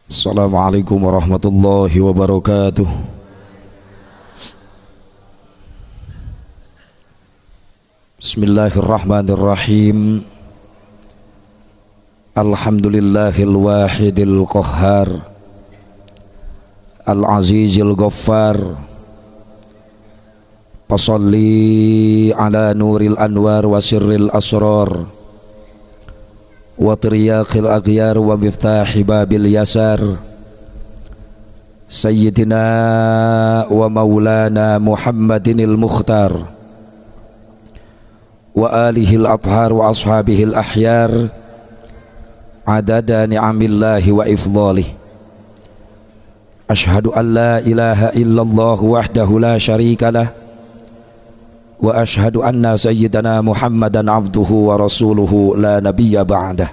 Assalamualaikum warahmatullahi wabarakatuh. Bismillahirrahmanirrahim. Alhamdulillahil wahidil qahhar, al-azizil ghaffar. Fasalli ala nuril anwar wa sirril asrar wa tiryaqil aghyar wa miftahi babil yasar, sayyidina wa maulana Muhammadinil mukhtar wa alihil athhar wa ashabihil ahyar adada ni'amillahi wa ifdhalih. Ashhadu an la ilaha illallah wahdahu la syarika lah wa ashhadu anna sayyidana Muhammadan abduhu wa rasuluhu la nabiyya ba'dah.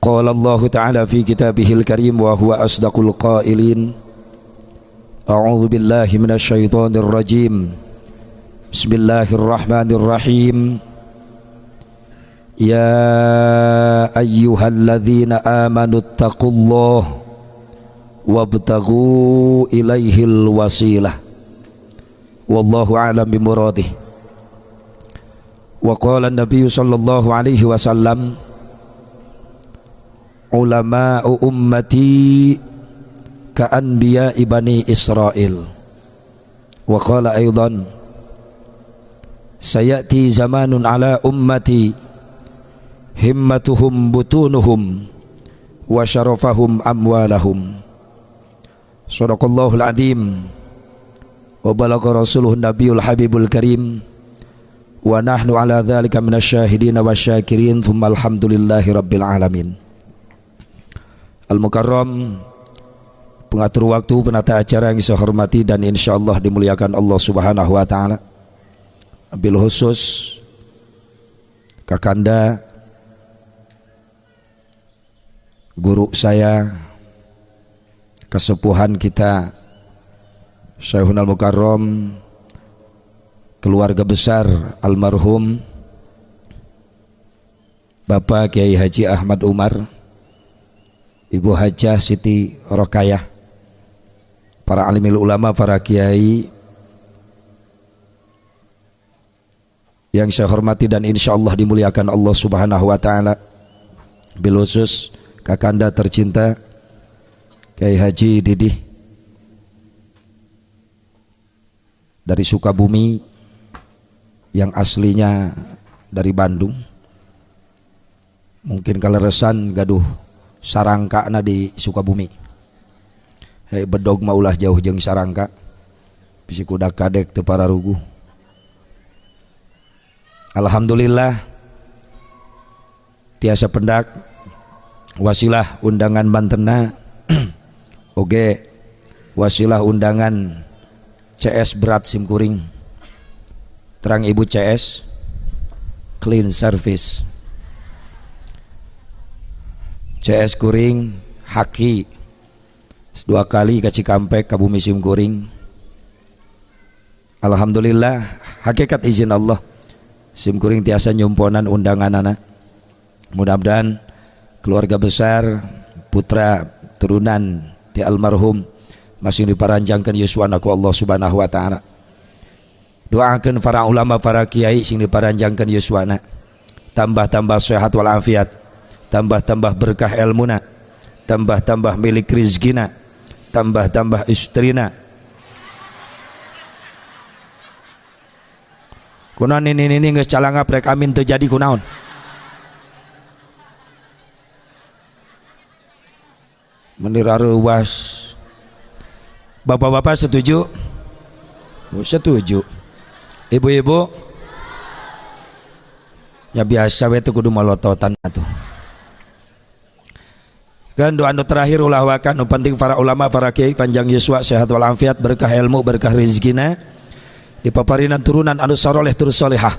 Qala Allah ta'ala fi kitabihil karim wa huwa asdaqul qailin. A'udzu billahi minasy syaithanir rajim. Bismillahirrahmanirrahim. Ya ayyuhalladzina amanu taqullaha wabtaghu ilaihil wasilah. Wallahu a'lam bimuradih. Wa qala an-nabiy sallallahu alaihi wasallam, ulama'u ummati ka anbiya'i bani Israil. Wa qala aidan, sayati zamanun ala ummati himmatuhum butunuhum wa syarafahum amwalahum. Sadaqallahul azim. Wa balagha rasuluhu nabiyul habibul karim. Wa nahnu ala dhalika minasyahidin wa syakirin. Thumma alhamdulillahi rabbil alamin. Al-Mukarram, pengatur waktu, penata acara yang saya hormati dan insyaallah dimuliakan Allah Subhanahu wa ta'ala. Bil khusus kakanda, guru saya, kesepuhan kita Syekhuna Al-Mukarram, keluarga besar almarhum Bapak Kiai Haji Ahmad Umar, Ibu Hajah Siti Rokayah, para alimil ulama, para kiai yang saya hormati dan insyaallah dimuliakan Allah Subhanahu wa ta'ala. Bil khusus kakanda tercinta Kiai Haji Didih dari Sukabumi yang aslinya dari Bandung. Mungkin kaleresan gaduh sarangkana di Sukabumi. Hei, bedog mah ulah jauh jeung sarangka. Bisi kuda kadek teu pararuguh. Alhamdulillah tiasa pendak wasilah undangan Bantena oge wasilah undangan CS berat simkuring, terang ibu CS clean service, CS kuring haki dua kali ke Cikampek ka bumi simkuring. Alhamdulillah hakikat izin Allah simkuring tiasa nyumponan undangan anak. Mudah-mudahan keluarga besar putra turunan ti almarhum masih diparanjangkan yuswana ku Allah Subhanahu wa ta'ala. Doakan para ulama, para kiai sing diparanjangkan yuswana, tambah-tambah sehat walafiat, tambah-tambah berkah ilmuna, tambah-tambah milik rizkina, tambah-tambah istrina. Kunaon ini geus calangap rek amin teu jadi kunaon. Menira reuwas. Bapak-bapak setuju? Oh, setuju. Ibu-ibu? Ya biasa we teu kudu molototan atuh. Kan doa anu terakhir ulah waka nu penting para ulama, para kiai panjang yuswa, sehat walafiat, berkah ilmu, berkah rezekina, dipaparinan turunan anu saroleh terus solehah,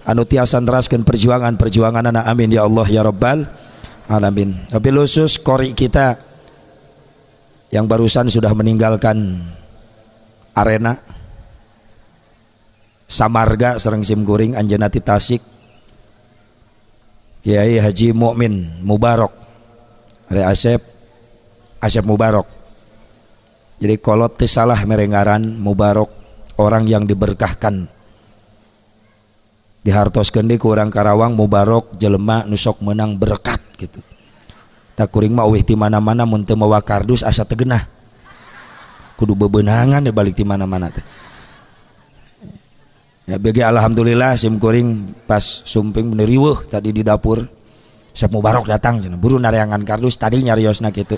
anu tiasa neraskeun perjuangan-perjuanganana. Amin ya Allah ya rabbal alamin. Tapi khusus kori kita yang barusan sudah meninggalkan arena Samarga sareng simkuring anjeunna ti Tasik, Kiai Haji Mukmin Mubarok Ari Asep, Asep Mubarok. Jadi kolot teh salah mere ngaran Mubarok, orang yang diberkahkan. Dihartoskeun deui ku urang Karawang Mubarok jelema nu sok meunang berkat gitu. Tak kuring mah euweuh ti mana-mana mun teu mawa kardus asa teu geunah. Kudu bebenangan ya balik ti mana-mana teh. Ya bagi alhamdulillah sim kuring pas sumping bener riweuh tadi di dapur. Asep Mubarok datang cenah, buru nareangan kardus tadi nyariosna kitu.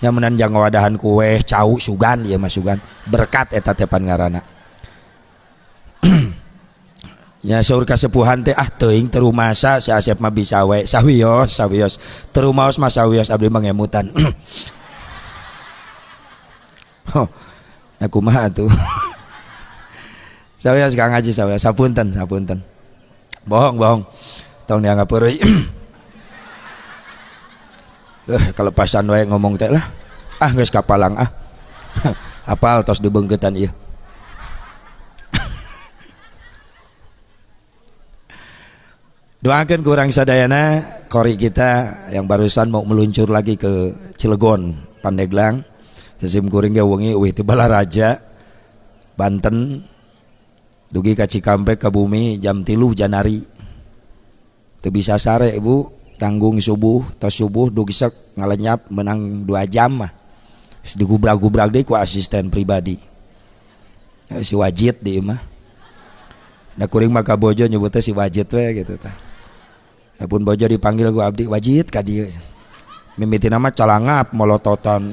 Ya meunang jang ngawadahan kue cau sugan ieu mah sugan berkat eta teh pan ngaranna. Ya saur kasepuhan teh ah teuing teu rumasa si Asep mah bisa we sawios sawios teu rumaos mah sawios abdi mah ngemutan. Oh, ya kumaha atuh. Sawios Kang Haji sawios sapunten sapunten. Bohong bohong. Tong dianggap heureuy. Kelepasan wae ngomong teh lah. Ah geus kapalang ah. Apal tos dibeungkeutan ieu. Doakan kurang sadayana kori kita yang barusan mau meluncur lagi ke Cilegon, Pandeglang. Sesim kuring ge wengi eueuh teu Balaraja, Banten. Dugi ka Cikampek ka bumi jam 3 Janari. Teu bisa sare Ibu, tanggung subuh, tos subuh dugi sok ngalenyap menang 2 jam mah. Geus digubrak-gubrak deui ku asisten pribadi. Si Wajid di imah. Da kuring mah ka bojo nyebutnya si Wajid we gitu tah. Pun bojo dipanggil ku abdi Wajid ka dieu. Mimitina mah calangap molototan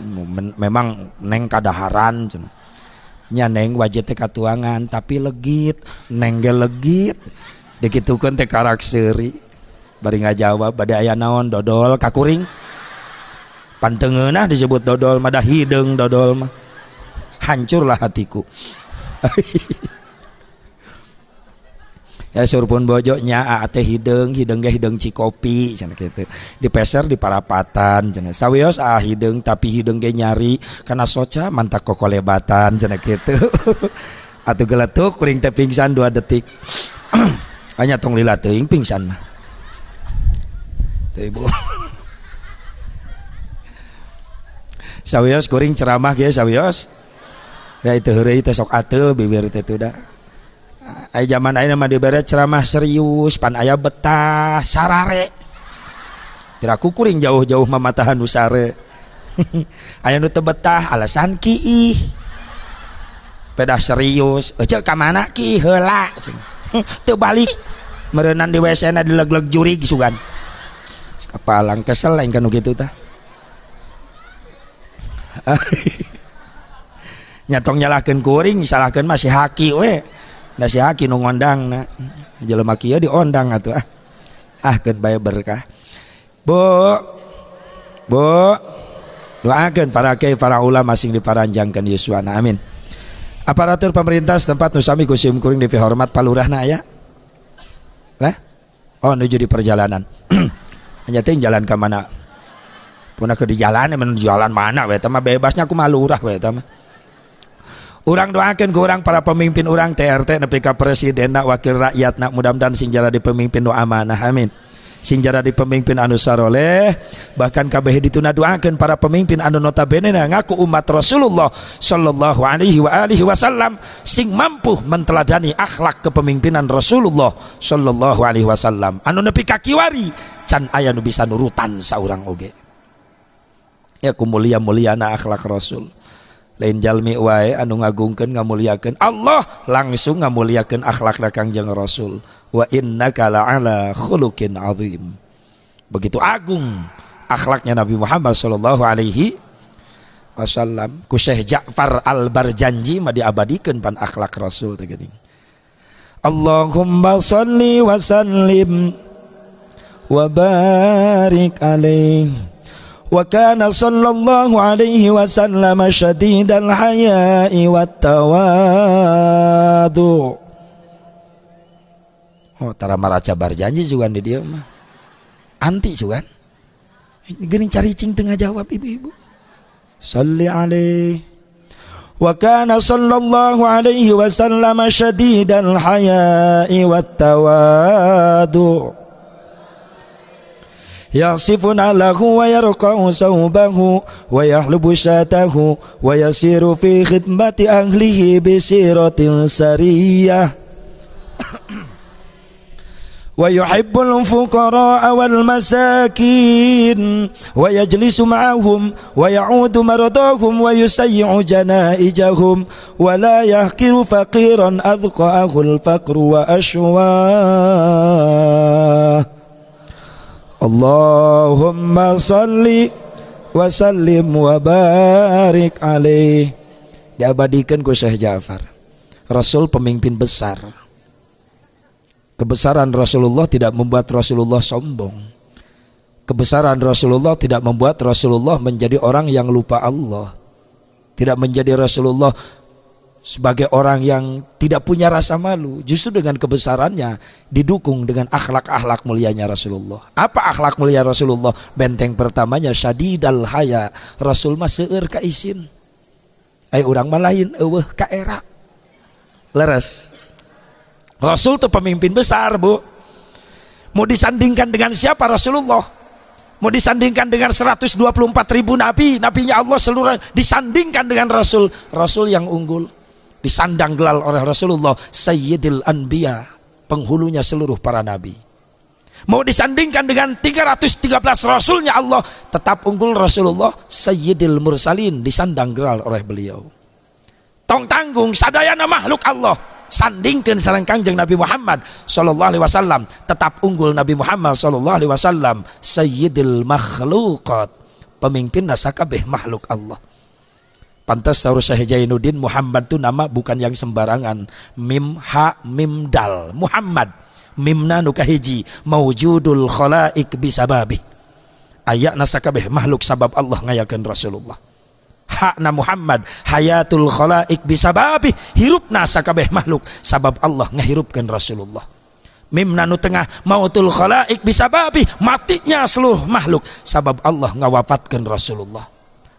memang neng kadaharan cenah. Nya neng Wajid teh katuangan tapi legit, neng ge legit. Dikitukeun teh karak seuri. Bari ngajawab bade aya naon dodol ka kuring. Pantengeunah disebut dodol mah da hideung dodol mah. Hancurlah hatiku. Ya surpun bojo nya aa teh hideung, hideung ge hideung cikopi cenah kitu. Dipeser di parapatan cenah. Sawios aa hideung tapi hideung ge nyari kana soca mantak kokolebatan cenah kitu. Atuh geletuk kuring teh pingsan 2 detik. Hanya tong lila teuing pingsan mah. Teu ibu. Sawios kuring ceramah ge sawios. Ya itu heureuy teh sok ateul bibir teh teu da. Ai zaman ayeuna mah dibere ceramah serius pan aya betah sarare. Piraku kuring jauh-jauh mamatahan nu sare. Aya nu teu betah alasan kiih. Pedah serius, ece ka mana ki heula cenah. Teu balik meureunan di WC na dileg-leg jurig sugan. Kapalang kesel aing ka nu kitu tah. Nya tong nyalahkeun kuring, salahkeun mah si Haki we. Da si Haki nu ngondangna. Jelema kieu diondang atuh ah. Ah keun bae berkah. Bu. Bu. Doakeun para kiai, para ulama sing diparanjangkeun yuswana. Amin. Aparatur pemerintah setempat nu sami ku sim kuring dipihormat palurahna aya. Lah? Oh nuju di perjalanan. Hanya teh jalan ka mana? Puna ke di jalan, menuju jalan mana we eta mah bebasnya kumaha lurah we eta mah. Urang doakeun ku urang para pemimpin urang TRT nepi ka presiden na wakil rakyat na mudah-mudahan sing jadi pemimpin nu amanah amin. Sing jadi pemimpin anu saroleh bahkan kabeh dituna doakeun para pemimpin anu notabene na ngaku umat Rasulullah sallallahu alaihi wa alihi wasallam sing mampu menteladani akhlak kepemimpinan Rasulullah sallallahu alaihi wasallam anu nepi ka kiwari can aya nu bisa nurutan saurang oge. Ya kumulia-muliana akhlak Rasul. Lain jalmi wae anu ngagungkeun ngamuliakeun Allah langsung ngamuliakeun akhlakna Kangjeng Rasul. Wa innaka la'ala khuluqin azim. Begitu agung akhlaknya Nabi Muhammad sallallahu alaihi wasallam. Ku Syekh Ja'far Al-Barjanji mah diabadikeun pan akhlak Rasul teh geuning. Allahumma shalli wa sallim wa barik alaihi. Wa kana sallallahu alaihi wasallam syadidal haya'i wat tawadu. Oh, tara maraca barjanji sugan di dieu mah. Anti sugan. Geuning caricing teu ngajawab ibu-ibu. Salli alaihi. Wa kana sallallahu alaihi wasallam syadidal haya'i wat tawadu. Yasifuna lahu wa yarqa'u sawbahu wa yahlubu syatahu wa yasiru fi khidmati ahlihi bisiratin sariyah wa yuhibbul fuqara'a wal masakin wa yajlisu ma'ahum wa ya'udu maradahum wa yusayyi'u janaijahum wa la yahqiru faqiran adqa'ahu al-faqru wa ashwah. Allahumma salli wa sallim wa barik alaih. Diabadikan ku Syekh Ja'far. Rasul pemimpin besar. Kebesaran Rasulullah tidak membuat Rasulullah sombong. Kebesaran Rasulullah tidak membuat Rasulullah menjadi orang yang lupa Allah. Tidak menjadi Rasulullah sebagai orang yang tidak punya rasa malu. Justru dengan kebesarannya didukung dengan akhlak-akhlak mulianya Rasulullah. Apa akhlak mulia Rasulullah? Benteng pertamanya syadidal haya. Rasul mah seueur ka isin. Ai urang mah lain eueuh ka era. Leres. Rasul itu pemimpin besar, Bu. Mau disandingkan dengan siapa Rasulullah? Mau disandingkan dengan 124 ribu nabi, nabinya Allah seluruh disandingkan dengan Rasul. Rasul yang unggul. Disandang gelar oleh Rasulullah Sayyidil Anbiya, penghulunya seluruh para nabi. Mau disandingkan dengan 313 rasulnya Allah, tetap unggul Rasulullah Sayyidil Mursalin, disandang gelar oleh beliau. Tong tanggung sadayana makhluk Allah sandingkan sareng Kangjeng Nabi Muhammad sallallahu alaihi wasallam, tetap unggul Nabi Muhammad sallallahu alaihi wasallam Sayyidil Makhluqat, pemimpin sakabeh makhluk Allah. Pantas saur Syekh Jainuddin, Muhammad itu nama bukan yang sembarangan. Mim ha mim dal Muhammad, mimna nu kahiji maujudul khalaik bisababi, ayatna sakabeh makhluk sabab Allah ngayakeun Rasulullah. Hakna Muhammad hayatul khalaik bisababi, hirupna sakabeh makhluk sabab Allah ngahirupkeun Rasulullah. Mimna nu tengah mautul khalaik bisababi, matinya seluruh makhluk sabab Allah ngawafatkeun Rasulullah.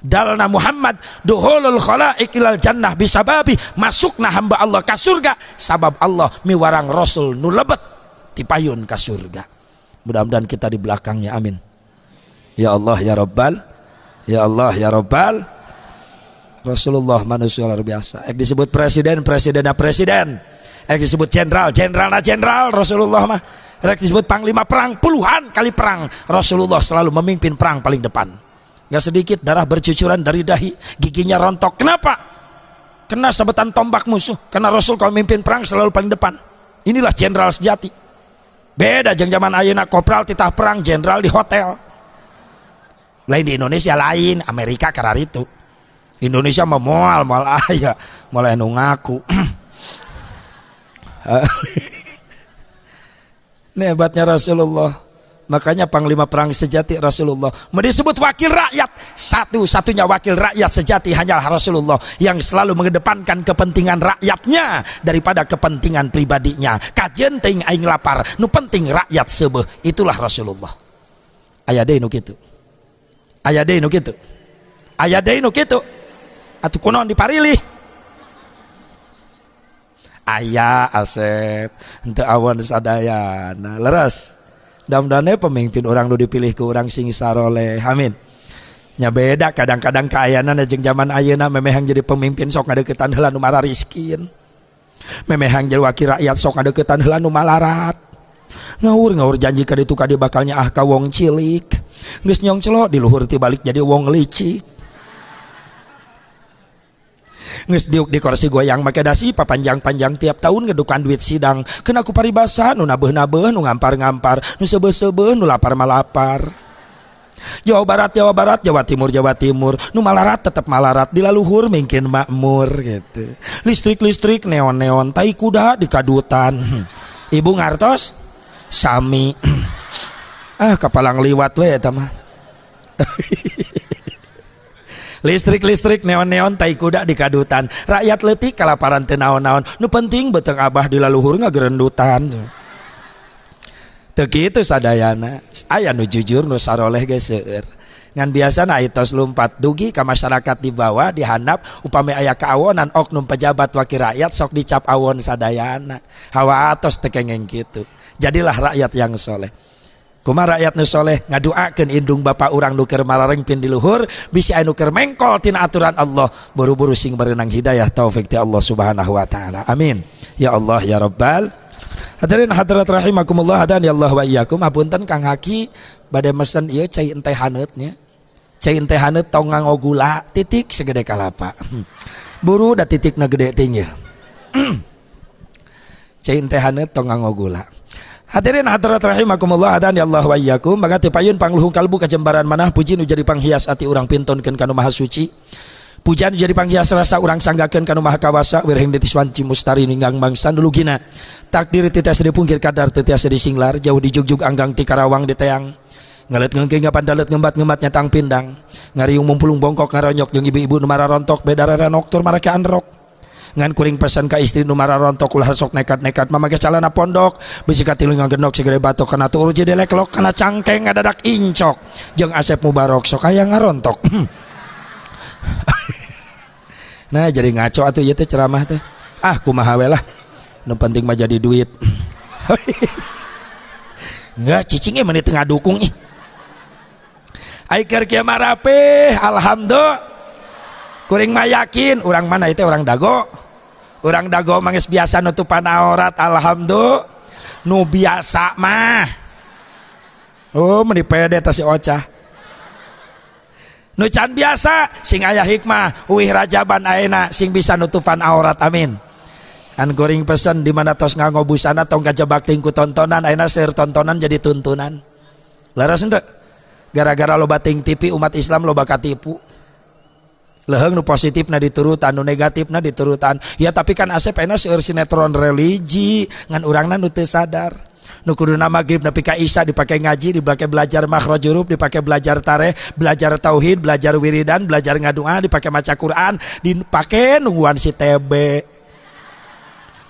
Dalna Muhammad duhulul khalaik ilal jannah bisababi, masukna hamba Allah ka surga sabab Allah miwarang Rasul nu lebet tipayun ka surga. Mudah-mudahan kita di belakangnya, amin. Ya Allah ya Rabbal, ya Allah ya Rabbal. Rasulullah manusia luar biasa. Ek disebut presiden, presidenna presiden. Ek disebut jenderal, jenderalna jenderal. Rasulullah mah. Ek disebut panglima perang, puluhan kali perang. Rasulullah selalu memimpin perang paling depan. Gak sedikit darah bercucuran dari dahi, giginya rontok. Kenapa? Kena sabetan tombak musuh. Karena Rasul kalau memimpin perang selalu paling depan. Inilah jenderal sejati. Beda jeung zaman ayeuna, kopral titah perang, jenderal di hotel. Lain di Indonesia lain, Amerika kararitu. Indonesia mah moal moal aya, moal anu ngaku. Ini hebatnya Rasulullah. Makanya panglima perang sejati Rasulullah. Mau disebut wakil rakyat, satu-satunya wakil rakyat sejati hanyalah Rasulullah yang selalu mengedepankan kepentingan rakyatnya daripada kepentingan pribadinya. Kajen teuing aing lapar, nu penting rakyat seubeuh. Itulah Rasulullah. Aya deui nu kitu. Aya deui nu kitu. Aya deui nu kitu. Atuh kunaon diparilih? Aya Asep, henteu awon sadayana. Leres. Mudah-mudahan pemimpin orang nu dipilih ke orang sing saroleh, amin. Nya beda kadang-kadang kaayana jeung zaman ayeuna, memehang jadi pemimpin sok ngadeukeutan heula nu marariskin. Memehang jadi wakil rakyat sok ngadeukeutan heula nu malarat. Ngawur-ngawur janji ka ditu ka dieu bakal nyaah ka wong cilik. Geus nyongclo di luhur ti balik jadi wong licik. Geus diuk di kursi goyang make dasi papanjang-panjang tiap tahun ngedukan duit sidang. Kena ku paribasa nu nabeuh-nabeuh, nu ngampar-ngampar, nu seubeuh-seubeuh, nu lapar malapar. Jawa Barat, Jawa Barat, Jawa Timur, Jawa Timur, nu malarat tetep malarat, di laluhur mungkin makmur gitu. Listrik-listrik neon-neon, tai kuda di kadutan. Ibu ngartos sami. Ah, kapalang liwat we eta mah. Listrik-listrik neon-neon tai kuda di kadutan. Rakyat leutik kalaparan teu naon-naon. Nu penting beuteung abah di laluhur ngagerendutan. Teu kitu sadayana. Aya nu jujur nu saroleh ge seueur. Ngan biasana aya tos lumpat dugi ka masyarakat di bawah dihandap upami aya kaawonan oknum pejabat wakil rakyat sok dicap awon sadayana. Hawa atos teu kengeng kitu. Jadilah rakyat yang soleh. Kumaha rakyat nu soleh ngaduakeun indung bapa urang nu keur mararengpin di luhur bisi anu keur mengkol tina aturan Allah, buru-buru sing berenang hidayah taufik ti Allah Subhanahu wa taala. Amin. Ya Allah ya Rabbal. Hadirin hadirat rahimakumullah hadan ya Allah wa iyyakum. Hapunten Kang Haki bade mesen ieu cai enteh haneut nya. Cai enteh haneut tong nganggo gula titik segede kalapa. Buru da titikna gede teh nya. Cai enteh haneut tong nganggo gula. Hadirin hadirat rahimakumullah hadan ya Allah wa iyyakum. Maka teu payun pangluhung kalbu kajembaran manah puji nu jadi panghias ati urang pintonkeun ka nu Maha Suci. Pujian jadi panghias rasa urang sanggakeun ka nu Maha Kawasa wirhing ditis wanci mustari ninggang bangsa nulugina. Takdir teu tiasa dipungkir kadar teu tiasa disinglar jauh dijugjug anggang ti Karawang di teang. Ngalet ngeungkeung ngapandalet ngembat-ngembat nyatang pindang. Ngariung mumpulung bongkok ngaronyok jeung ibu-ibu nu mararontok beda raranok tur marake anrok. Ngan kuring pesan ka istri nu mararontok ulah sok nekat-nekat mamake calana pondok bisi katilu ngagenok segede batok kana tuur jadi leklok kana cangkeng ngadadak incok jeung Asep Mubarok sok aya ngarontok. Nah jadi ngaco atuh ieu teh ceramah teh. Ah kumaha we lah nu penting mah jadi duit. Enggak cicing ge meuni teu ngadukung ih. Ai keur kieu mah rapih alhamdulillah. Kuring mah yakin urang mana itu orang dago. Urang dago mah geus biasa nutupan aurat alhamdulillah. Nu biasa mah. Oh meuni pede teh si Ocah. Nu can biasa sing aya hikmah uih rajaban ayeuna sing bisa nutupan aurat amin. An kuring pesen di mana tos nganggo busana tong kajebak ting ku tontonan ayeuna seueur tontonan jadi tuntunan. Leres henteu? Gara-gara loba ting TV umat Islam loba katipu. Leuheung nu positifna diturutan, nu negatifna diturutan. Ya tapi kan Asep ayeuna seueur sinetron religi ngan urangna nu teu sadar. Nu kuduna magrib nepi ka isya dipake ngaji, dipake belajar makhraj huruf, dipake belajar tareh, belajar tauhid, belajar wiridan, belajar ngadua, dipake maca Quran, dipake nungguan si TB.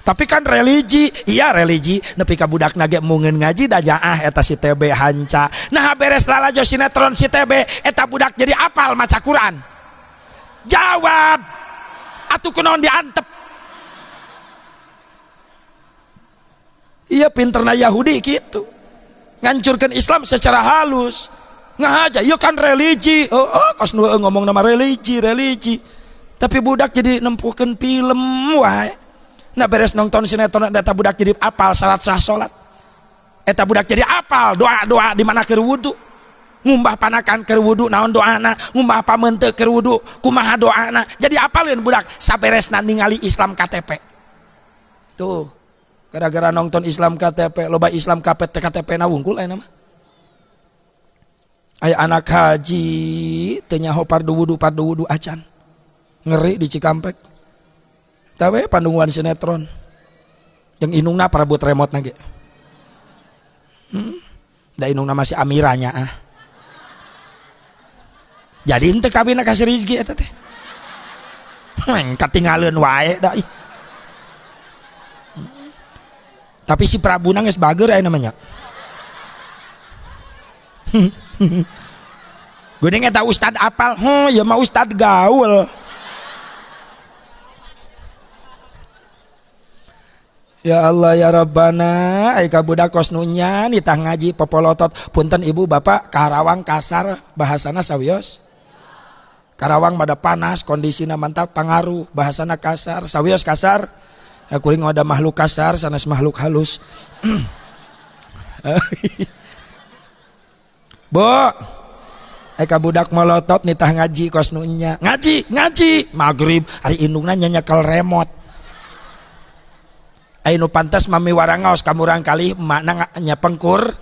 Tapi kan religi, iya religi, nepi ka budak nage mungeun ngaji da nyaah eta si TB hanca. Nah beres lalajo sinetron si TB, eta budak jadi apal maca Quran. Jawab. Atuh kunaon diantep? Iya pinterna Yahudi gitu. Ngancurkan Islam secara halus. Ngahaja, iya kan religi. Oh, oh kos nu ngomong nama religi, religi. Tapi budak jadi nempukeun film wae. Nah beres nonton sinetron eta budak jadi apal salat sah salat. Eta budak jadi apal doa-doa di mana keur wudu. Ngumbah panakan keur wudu naon doana, ngumbah pamenteuk keur wudu kumaha doana. Jadi apaleun budak saberesna ningali Islam KTP. Tuh. Gara-gara nonton Islam KTP, loba Islam KTP na wungkul aya mah. Aya anak haji teu nyaho pardu wudu acan. Ngeri di Cikampek. Tawe pandunguan sinetron. Yang inungna parabut remote na ge. Da inungna masih Amiranya ah. Jadi henteu kawinna ka si Rizky eta teh. Katingaleun wae da ih. Tapi si Prabu geus bager aya namanya. Geuning eta ustad apal, heuh ieu mah ustad gaul. Ya Allah ya Rabbana, ai ka budak kos nu nya nitah ngaji popolotot. Punten ibu bapak Karawang kasar bahasana sawios. Karawang mada panas kondisina mantap pangaruh bahasana kasar, sawios kasar. Ya, kuring ada makhluk kasar sanes makhluk halus. Bu, ai ka budak molotot nitah ngaji kos nu nya. Ngaji, ngaji magrib ari indungna nyekel remote. Ai nu pantes mami warangaos ka murang kali emakna nyepengkur.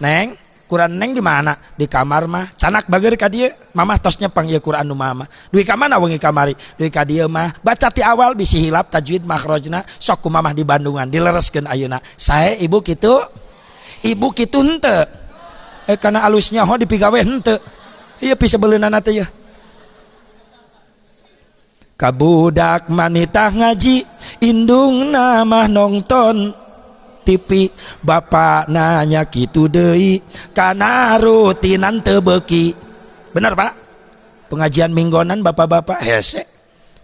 Neng, Quran neng di mana? Di kamar mah. Canak bager ka dieu, mamah tos nyepeng ieu Quran nu mama. Duit ka mana wengi kamari? Duit ka dieu mah. Baca ti awal bisi hilap tajwid makhrajna sok ku mamah di Bandungan dilereskeun ayeuna. Sae ibu kitu? Ibu kitu henteu. Kana alusnya ho dipigawe henteu. Ieu pisebeleunana teh yeuh. Kabudak manitah ngaji indungna mah nonton TV, bapak nanya kitu deui kana rutinan teu beuki. Bener Pak? Pengajian minggonan bapak-bapak hese.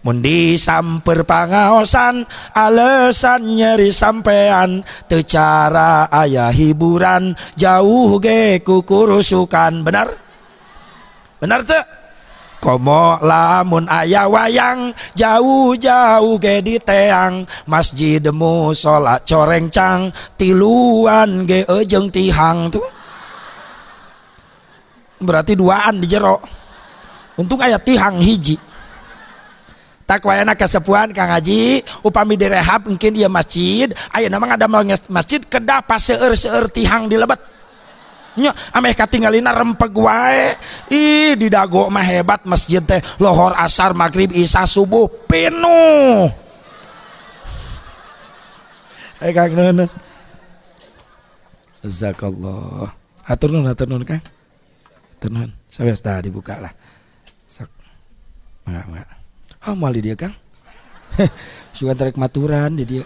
Mun disamper pangaosan alasan nyeri sampean teu cara aya hiburan jauh ge kukurusukan. Benar? Benar teu? Komo lamun aya wayang jauh-jauh ge diteang masjid musala corengcang tiluan ge ejeung tihang tuh. Berarti duaan di jero. Untung aya tihang hiji. Tak wayana kasepuhan Kang Haji upami direhab mungkin ieu masjid ayeuna mah ngadamel masjid kedah paseueur-seueur tihang di lebet. Nya ameh katinggalina rempeg wae. Ih di Dago mah hebat masjid teh lohor asar maghrib isya subuh penuh. Kang nuhun. Jazakallah. Hatur nuhun Kang. Hatur nuhun. Sawios tah dibuka lah. Sok. Mangga mangga. Oh, moal di dia Kang. Sugan tarik maturan di dia.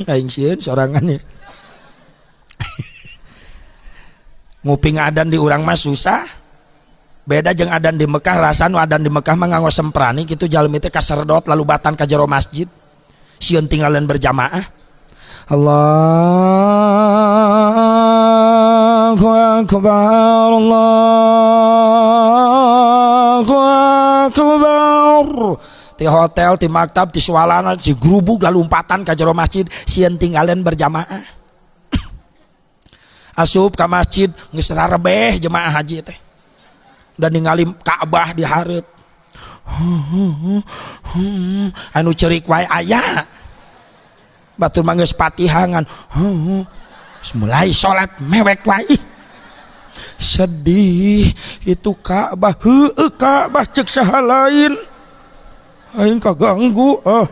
Aing sieun sorangan ya. Nguping adan di urang mah susah. Beda jeung adan di Mekah, rasa nu adan di Mekah mah nganggo semprani kitu jalmi teh kaserdot lalu batan ka jero masjid. Sieun tinggalan berjamaah. Allahu akbar, Allahu akbar. Di hotel, di maktab, di swalana, di grubug lalumpatan ka jero masjid, sieun tinggalan berjamaah. Asup ka masjid geus rarebeh jemaah haji teh. Dan ningali Ka'bah di hareup. Anu ceurik wae aya. Batur mah geus patihangan. Mulai salat mewek wae. Sedih itu Ka'bah, heueuh Ka'bah ceuk saha lain. Aing kaganggu ah.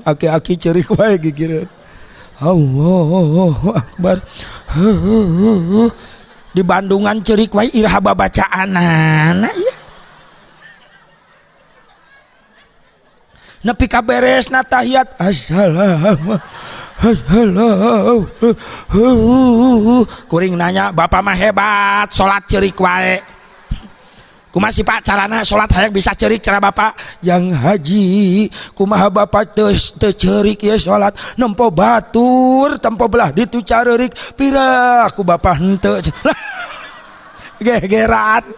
Aki-aki ceurik wae gigireun. Allahu akbar. Di Bandungan ceurik wae iraha babacaanana ieu. Nepi ka beresna tahiyat assalamu assalamu. Kuring nanya bapak mah hebat salat ceurik wae. Kumaha sih Pak carana salat hayang bisa ceurik cara bapak? Yang haji kumaha bapak teu ceurik ye salat nempo batur tempo belah ditu careurik pira ku bapak henteu. Gegeran.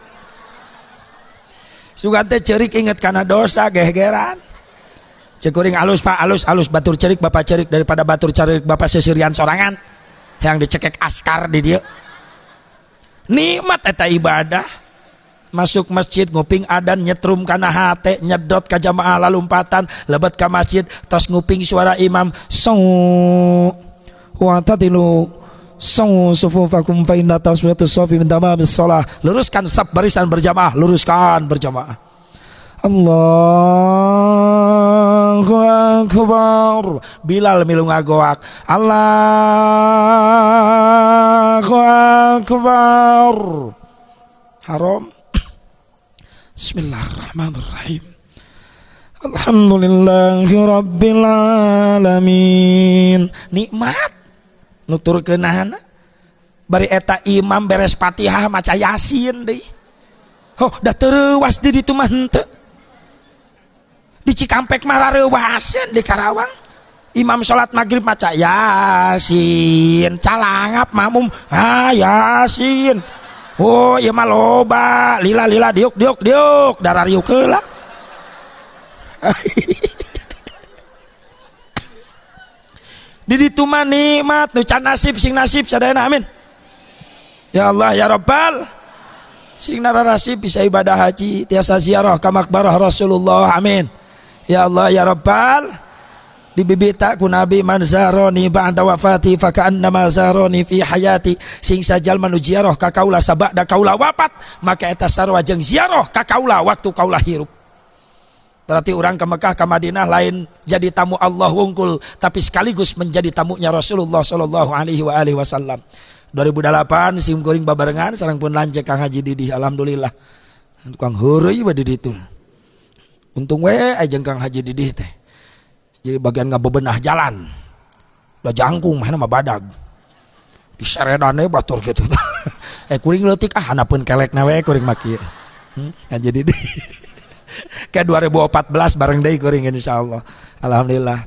Sugan teh ceurik inget kana dosa gegeran. Cek kuring alus Pak alus alus batur ceurik bapak ceurik daripada batur ceurik bapak sesirian sorangan yang dicekek askar di dieu. Nikmat eta ibadah. Masuk masjid nguping adan nyetrum kana hate nyedot ka jamaah lalumpatan lebet ka masjid tos nguping suara imam sau wa tadilu sau sufufakum fa inna taswiyatu safi min tamamis shalah. Luruskan saf barisan berjamaah, luruskan berjamaah. Allahu akbar. Bilal milu ngagoak Allahu akbar. Haram. Bismillahirrahmanirrahim. Alhamdulillahi rabbil alamin. Nikmat nuturkeunana. Bari eta imam beres Fatihah maca Yasin deui. Oh, da teu reuwas di ditu mah henteu. Di Cikampek mah rareuwaseun di Karawang. Imam salat maghrib maca Yasin, calangap makmum, ah Yasin. Oh, ieu mah loba, lila-lila diuk diuk diuk, darariuk heula. Di ditu mah nikmat, nu can nasib sing nasib sadayana amin. Ya Allah ya Rabbal. Sing narasib bisa ibadah haji, tiasa ziarah ka makbarah Rasulullah amin. Ya Allah ya Rabbal. Dibibita ku Nabi man zaroni ba'da wafati fa ka'annama zaroni fi hayati. Sing sajalma nu ziarah ka kaula sabada kaula wafat maka eta sarua jeung ziarah ka kaula waktu kaula hirup. Berarti orang ke Mekah ke Madinah lain jadi tamu Allah wungkul tapi sekaligus menjadi tamunya Rasulullah sallallahu alaihi wa alihi wasallam. 2008 sim kuring babarengan sareng pun lanjut Kang Haji Didih alhamdulillah. Tukang heureuy we di ditu. Untung we jeung Kang Haji Didih teh. Jadi bagian ngabebenah jalan. Udah jangkung mah mah badag. Diseredane batur kitu. Kuring leutik ah hanapeun kelekna we kuring mah kieu. Haji Didih. Ke 2014 bareng deui kuring insyaallah. Alhamdulillah.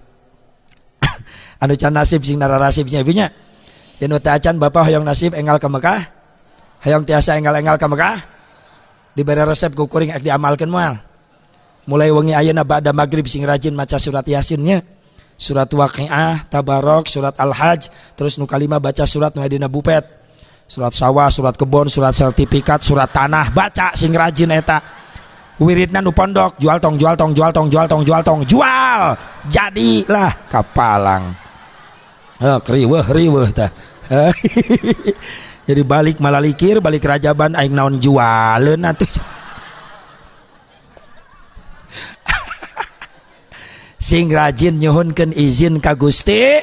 Anu can nasib sing nararasibnya ibu nya. Anu teu acan bapak hoyong nasib enggal ke Mekah. Hoyong tiasa enggal-enggal ke Mekah. Diberi resep ku kuring ek diamalkeun moal. Mulai wengi ayeuna ba'da maghrib sing rajin maca surat Yasinnya. Surat Waqiah, Tabarok, surat Al-Hajj, terus nu kalima baca surat nu dina bupet. Surat sawah, surat kebon, surat sertifikat, surat tanah, baca sing rajin eta. Wiridna nu pondok, jual tong, jual tong, jual tong, jual tong, jual tong, jual. Jadilah kapalang. Heh, riweuh riweuh tah. Jadi balik malah likir, balik rajaban aing naon jualeun atuh. Sing rajin nyuhunkeun izin ka Gusti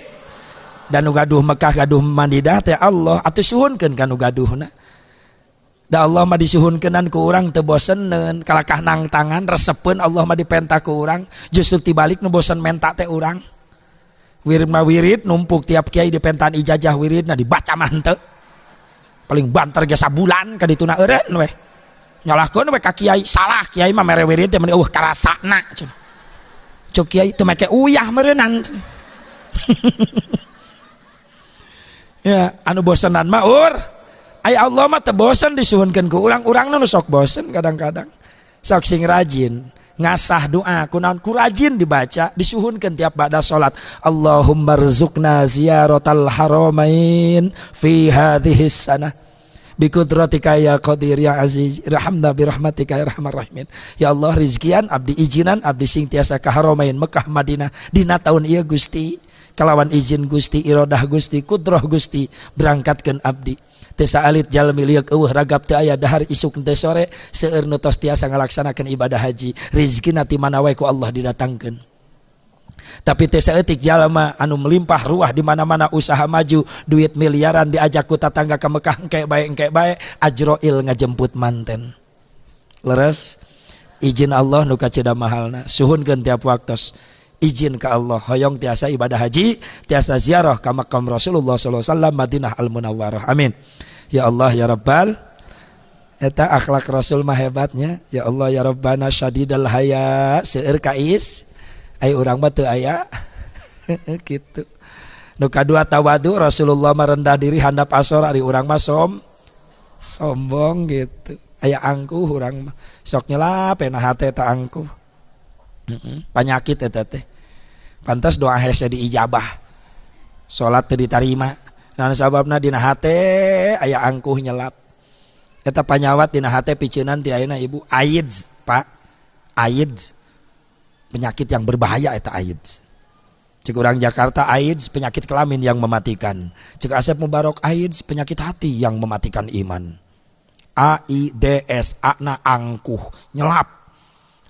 dan nu gaduh Mekah gaduh Madinah teh Allah atuh suhunkeun ka nu gaduhna. Da Allah mah disuhunkeunnan ku urang teu boseneun, kalakah nang tangan resepeun Allah mah dipenta ku urang, justru tibalik nu bosen menta teh urang. Wirid mah wirid numpuk tiap kiai dipentaan ijazah wiridna dibaca mah henteu. Paling banter ge sabulan ka dituna eureun weh. Nyalahkeun we ka kiai, salah kiai mah mere wirid teh meuni eueuh karasana cenah. Cuk kiai teu make uyah meureunnan. Ya, anu bosenan mah ur. Ai Allah mah teu bosen disuhunkeun ku urang, urangna nu sok bosen kadang-kadang. Sok sing rajin ngasah doa kunaon ku rajin dibaca disuhunkeun tiap ba'da salat. Allahumma rzuqna ziyaratal haramain fi hadhihi sanah. Bikudratika ya qadir ya aziz irhamna birahmatika ya arhamar rahimin. Ya Allah rizkian abdi izinan abdi sing tiasa ka Haramain Mekah Madinah dina taun ieu Gusti kalawan izin Gusti iradah Gusti kudrah Gusti berangkatkeun abdi. Teu saalit jalmi lieuk eueuh ragap teu aya dahar isuk teh sore seueur nu tos tiasa ngalaksanakeun ibadah haji rizkina ti mana wae ku Allah didatangkeun. Tapi teu saeutik jalma anu melimpah ruah di mana-mana usaha maju duit miliaran diajak ku tatangga ka Mekah engke bae Ajroil ngajemput manten. Leres izin Allah nu kacida mahalna suhunkeun tiap waktos izin ka Allah hoyong tiasa ibadah haji tiasa ziarah ka makam Rasulullah sallallahu alaihi wasallam Madinah Al Munawwarah. Amin. Ya Allah ya Rabbal eta akhlak Rasul mah hebatnya. Ya Allah ya Rabbana syadidal haya seueur kais ai urang mah teu aya kitu. Nu kadua tawadu Rasulullah mah rendah diri handap asor ari urang mah sombong gitu. Aya angkuh urang mah sok nyelap na hate ta angkuh. Panyakit eta teh. Pantas doa hese diijabah. Salat teu ditarima. Nah sababna dina hate aya angkuh nyelap. Eta panyawat dina hate piceunan ti ayeuna ibu AIDS, Pak. AIDS. Penyakit yang berbahaya eta AIDS. Cek urang Jakarta AIDS penyakit kelamin yang mematikan. Cek Asep Mubarok AIDS penyakit hati yang mematikan iman. A I D S A na angkuh nyelap.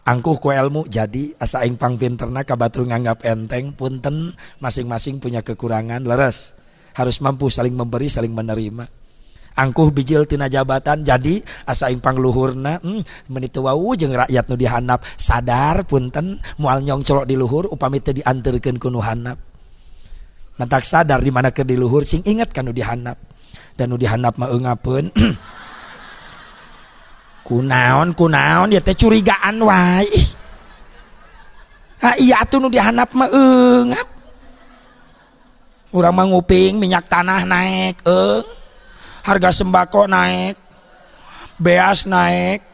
Angkuh ku ilmu jadi asa aing pangpinterna ka batur nganggap enteng punten masing-masing punya kekurangan leres. Harus mampu saling memberi saling menerima. Angkuh bijil tina jabatan jadi asa aing pangluhurna meuni teu wau jeung rakyat nu dihandap sadar punten moal nyongcolok di luhur upami teu dianterkeun ku nu handap. Matak sadar di mana keur di luhur sing inget ka nu dihandap. Dan nu dihandap mah eungapeun. Kunaon kunaon ya teh curigaan wae. Ha iya atuh nu dihandap mah eungap. Urang mah nguping minyak tanah naik eung. Harga sembako naik, beas naik,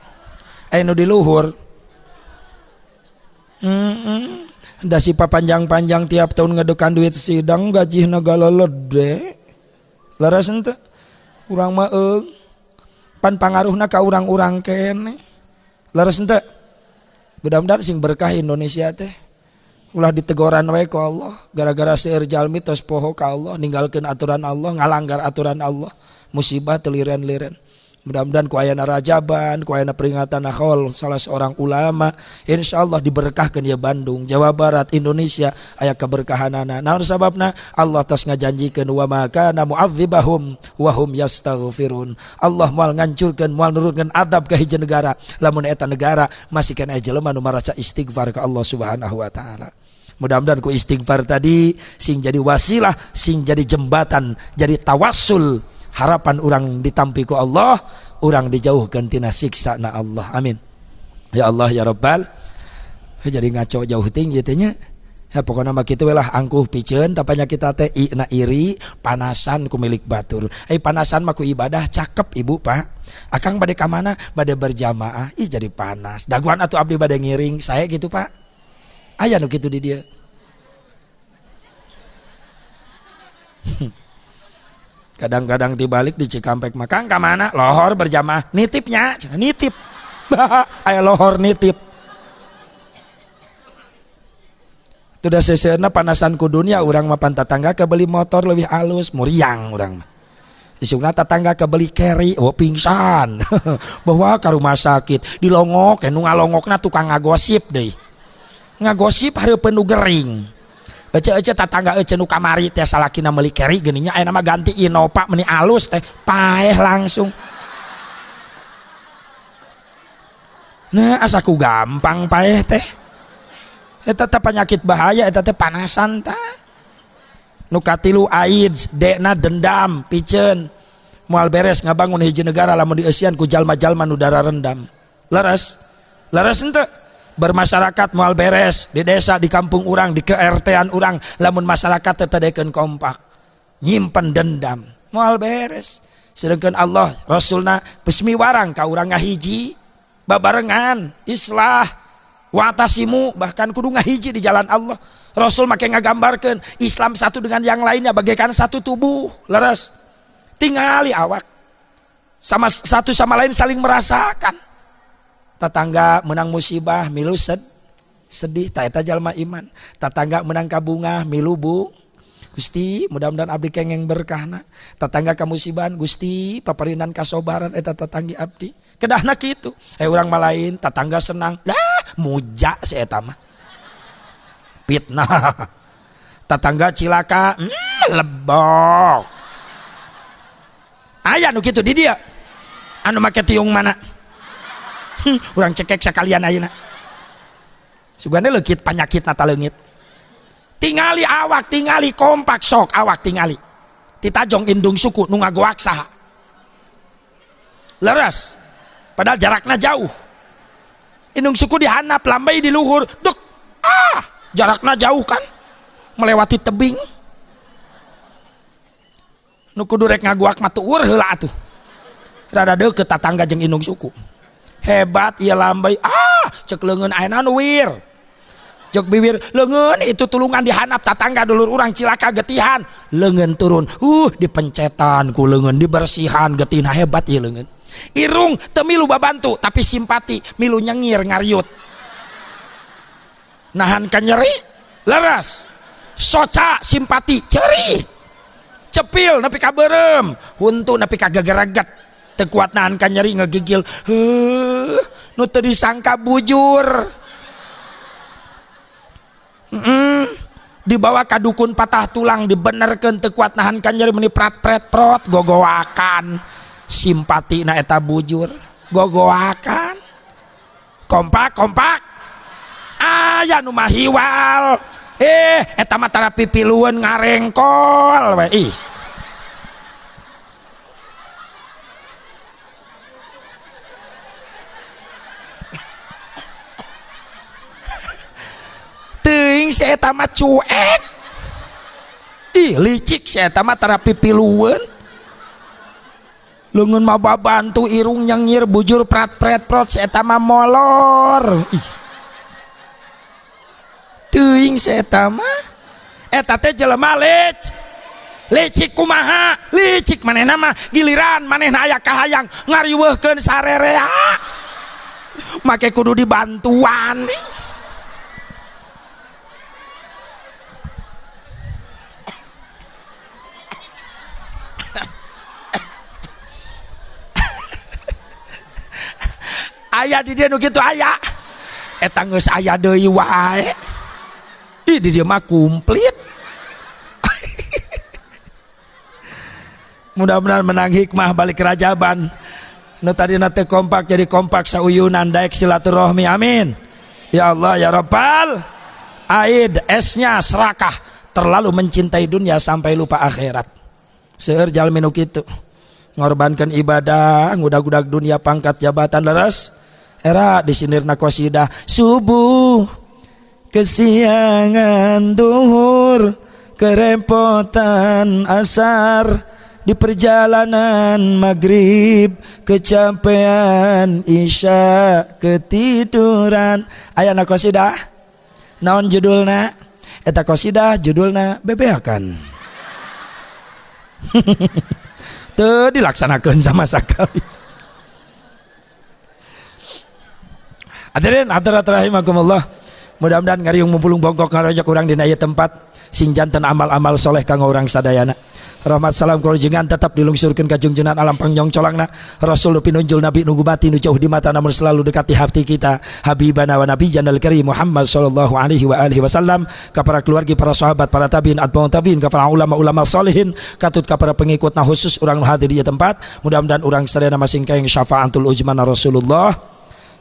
nu di luhur. Da sipa panjang-panjang tiap tahun ngedekan duit sidang gaji negara lede. Leres henteu? Urang mah eung. Pan pangaruhna ka urang-urang keneh. Leres henteu? Mudah-mudahan sing berkah Indonesia teh. Ulah ditegoran wae ku Allah, gara-gara seueur jalmi tos poho ka Allah, ninggalkeun aturan Allah, ngalanggar aturan Allah. Musibah teliren-liren. Mudah-mudahan ku ayana rajaban, ku ayana peringatan haul salah seorang ulama, insyaallah diberkahkeun ya Bandung, Jawa Barat, Indonesia aya keberkahanana. Naon sababna? Allah tos ngajanjikeun wa ma kana mu'adzibahum wa hum yastaghfirun. Allah moal ngancurkeun, moal nurunkeun adab ka hiji negara lamun eta negara masih keneh jelema nu maraca istighfar ka Allah Subhanahu wa taala. Mudah-mudahan ku istighfar tadi sing jadi wasilah, sing jadi jembatan, jadi tawassul harapan urang ditampi ku Allah, urang dijauhkan tina siksa na Allah. Amin. Ya Allah ya Rabbal. Jadi ngaco jauh tinggi teh nya. Ya pokoknya mah kitu we lah, angkuh piceun ta penyakit teh na iri panasan ku milik batur. Panasan mah ku ibadah cakep ibu pak. Akang bade ka mana? Bade berjamaah. Ih jadi panas. Daguan atuh abdi bade ngiring saya gitu pak. Aya nu kitu di dieu. Kadang-kadang dibalik di Cikampek mah kang ka mana? Lohor berjamaah. Nitipnya, nitip. Aya lohor nitip. Sudah seseuna panasan ku dunia urang mah pan tatangga kebeli motor lebih alus muriang urang mah. Isukna tatangga kebeli carry, oh pingsan. Bawa ka rumah sakit, dilongok, nu ngalongokna tukang ngagosip deui. Ngagosip hareupeun nu gering. Ece-ece tatangga ece nu kamari teh salakina meuli carry geuning nya aya mah ganti Innova meuni alus teh, paeh langsung. Nah, asa ku gampang paeh teh. Eta teh penyakit bahaya, eta teh panasan ta. Nu katilu AIDS, dekna dendam, piceun. Moal beres ngabangun hiji negara lamun dieusian ku jalma-jalma nu darah rendam. Leres? Leres henteu? Bermasyarakat moal beres di desa, di kampung urang, di ke-RT-an urang lamun masyarakat teu tadekeun kompak. Nyimpen dendam, moal beres. Sedangkan Allah, Rasulna besmi warang ka urang ngahiji, babarengan, islah, watasimu, bahkan kudu ngahiji di jalan Allah. Rasul make ngagambarkeun Islam satu dengan yang lainnya bagaikan satu tubuh. Leres. Tingali awak. Sama satu sama lain saling merasakan. Tetangga menang musibah milu sedih, ta eta jalma iman. Tetangga menang kabungah milu bu. Gusti, mudah-mudahan abdi kengeng berkahna. Tetangga kamusibahan Gusti, paparinan kasobaran eta tetanggi abdi. Kedahna kitu. Urang mah lain, tetangga senang. Lah, muja si eta mah. Fitnah. Tetangga cilaka, lebok. Aya nu kitu di dieu. Anu make tiung mana? Urang cekek sakalian ayeuna. Sugane leukit panyakitna ta leungit. Tingali awak, tingali kompak sok awak tingali. Titajong indung suku nu ngagoak saha. Leres. Padahal jarakna jauh. Indung suku dihanap, lambai di luhur. Duk. Ah, jarakna jauh kan? Melewati tebing. Nu kudu rek ngagoak mah tuur heula atuh. Rada deukeut tatangga jeung indung suku. Hebat ieu lambai. Ah, cek leungeun ayeuna nu wir. Cek bibir leungeun itu tulungan dihanap tatangga dulur urang cilaka getihan. Leungeun turun. Dipencetan ku leungeun, dibersihan getihna hebat ieu leungeun. Irung teu milu babantu tapi simpati, milu nyengir ngariut. Nahan ka nyeri, leres. Soca simpati, ceuri. Cepil nepi ka beureum, huntu nepi ka gegereget. Teu kuat nahan ka nyeri ngegigil. Heuh, nu teu disangka bujur. Dibawa ka dukun patah tulang dibenerkeun teu kuat nahan ka nyeri meuni prat-pret prot gogoakan. Simpatina eta bujur, gogoakan. Kompak kompak. Aya nu mah hiwal. Eta mah tara pipilueun ngarengkol we ih. Teuing si eta mah cuek. Ih licik si eta mah tara pipilueun. Leungeun mah babantu irung nyengir bujur prat-pret prot si eta mah molor. Ih. Teuing si eta mah. Eta teh jelema licik kumaha? Licik manehna mah giliran manehna aya kahayang ngariweuhkeun sarerea. Make kudu dibantuan. Aya di dieu nu kitu aya. Eta geus aya deui wae. Ih di dieu mah komplit. Mudah-mudahan menang hikmah balik rajaban. Nu tadina teu kompak jadi kompak sauyunan daek silaturahmi amin. Ya Allah ya Rabbal Aid S-nya serakah, terlalu mencintai dunia sampai lupa akhirat. Seueur jalmi nu kitu. Ngorbankan ibadah, ngudag-ngudag dunia pangkat jabatan leres. Era disindirna qasidah subuh Kesiangan duhur, kerepotan asar, di perjalanan maghrib, kecapean isya, ketiduran. Aya na qasidah naon judulna? Eta qasidah judulna bebeakan. Teu dilaksanakeun sama sekali. Hadirin hadirat rahimakumullah. Mudah-mudahan ngariung mumpulung bongkok ngarojok urang dina ieu tempat sing janten amal-amal soleh kanggo urang sadayana. Rahmat salam kulujengan tetap dilungsurkeun ka jungjunan alam pangjong colangna Rasul nu pinunjul nabi nu gubati nu jauh di mata namun selalu dekat di hati kita, habibana wa nabiyana al-karim Muhammad sallallahu alaihi wa alihi wasallam, ka para keluarga, para sahabat, para tabiin, atba'ut tabiin, ka para ulama-ulama salihin, katut ka para pengikutna khusus urang nu hadir di tempat. Mudah-mudahan urang sadayana masing kaeng syafaatul uzmana Rasulullah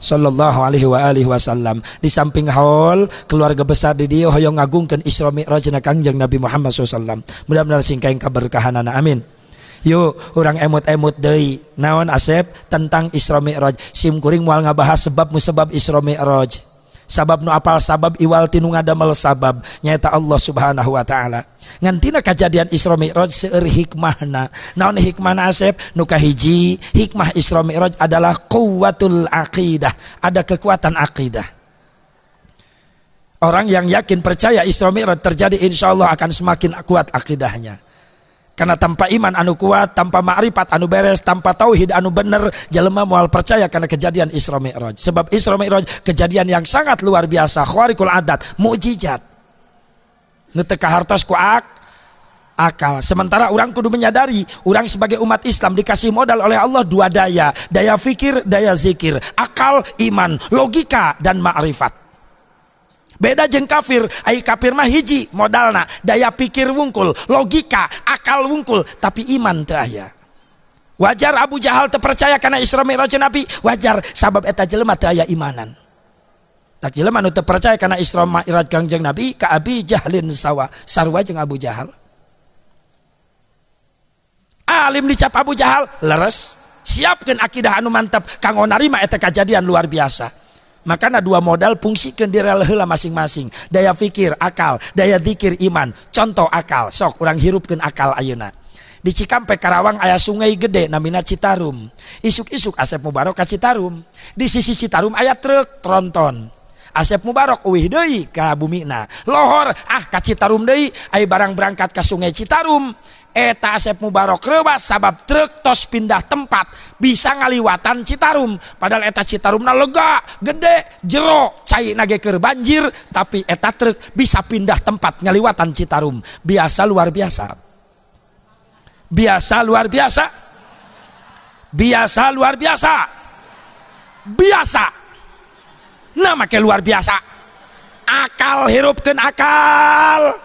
sallallahu alaihi wa alihi wasallam. Di samping haul keluarga besar di dieu hoyong ngagungkeun Isra Mi'rajna Kangjeng Nabi Muhammad sallallahu alaihi wasallam. Mudah-mudahan sing kaeng kaberkahanana, amin. Yuk urang emut-emut deui naon Asep tentang Isra Mi'raj. Sim kuring moal ngabahas sebab musebab Isra Mi'raj. Sabab nu apal sabab iwal tinu ngadamel sabab nyaeta Allah Subhanahu wa taala. Ngan tina kajadian Isra Mi'raj seueur hikmahna. Naon hikmahna Asep? Nu kahiji, hikmah Isra Mi'raj adalah quwwatul aqidah, ada kekuatan akidah. Orang yang yakin percaya Isra Mi'raj terjadi, insyaallah akan semakin kuat akidahnya. Karena tanpa iman anu kuat, tanpa ma'rifat anu beres, tanpa tauhid anu bener, jelema moal percaya karena kejadian Isra Mi'raj. Sebab Isra Mi'raj kejadian yang sangat luar biasa, khariqul adat, mukjizat. Nu teu kahartos ku akal. Sementara orang kudu menyadari, orang sebagai umat Islam dikasih modal oleh Allah dua daya, daya fikir, daya zikir, akal, iman, logika dan ma'rifat. Beda jeung kafir, ai kafir mah hiji modalna, daya pikir wungkul, logika, akal wungkul, tapi iman teu aya. Wajar Abu Jahal teu percaya kana Isra Mi'raj Nabi, wajar sabab eta jelema teu aya imanan. Tak jelema nu teu percaya kana Isra Mi'raj Kangjeng Nabi ka Abi Jahlin sawa, sarua jeung Abu Jahal. Alim dicap Abu Jahal, leres, siapkeun akidah anu mantap kanggo narima eta kajadian luar biasa. Makanya dua modal fungsikeun di rel heula masing-masing. Daya fikir akal, daya zikir iman. Contoh akal, sok urang hirupkeun akal ayeuna. Di Cikampek Karawang aya sungai gede namina Citarum. Isuk-isuk Asep Mubarok ka Citarum. Di sisi Citarum aya truk tronton. Asep Mubarok uih deui ka bumina. Lohor ah ka Citarum deui, aya barang berangkat ka sungai Citarum. Eta Asep Mubarok reuwas sabab truk tos pindah tempat bisa ngaliwatan Citarum. Padahal eta Citarumna lega, gede, jero, cai nage keur banjir, tapi eta truk bisa pindah tempat ngaliwatan Citarum. Biasa luar biasa. Biasa luar biasa. Biasa luar biasa. Biasa. Nah make luar biasa. Akal hirupkeun akal.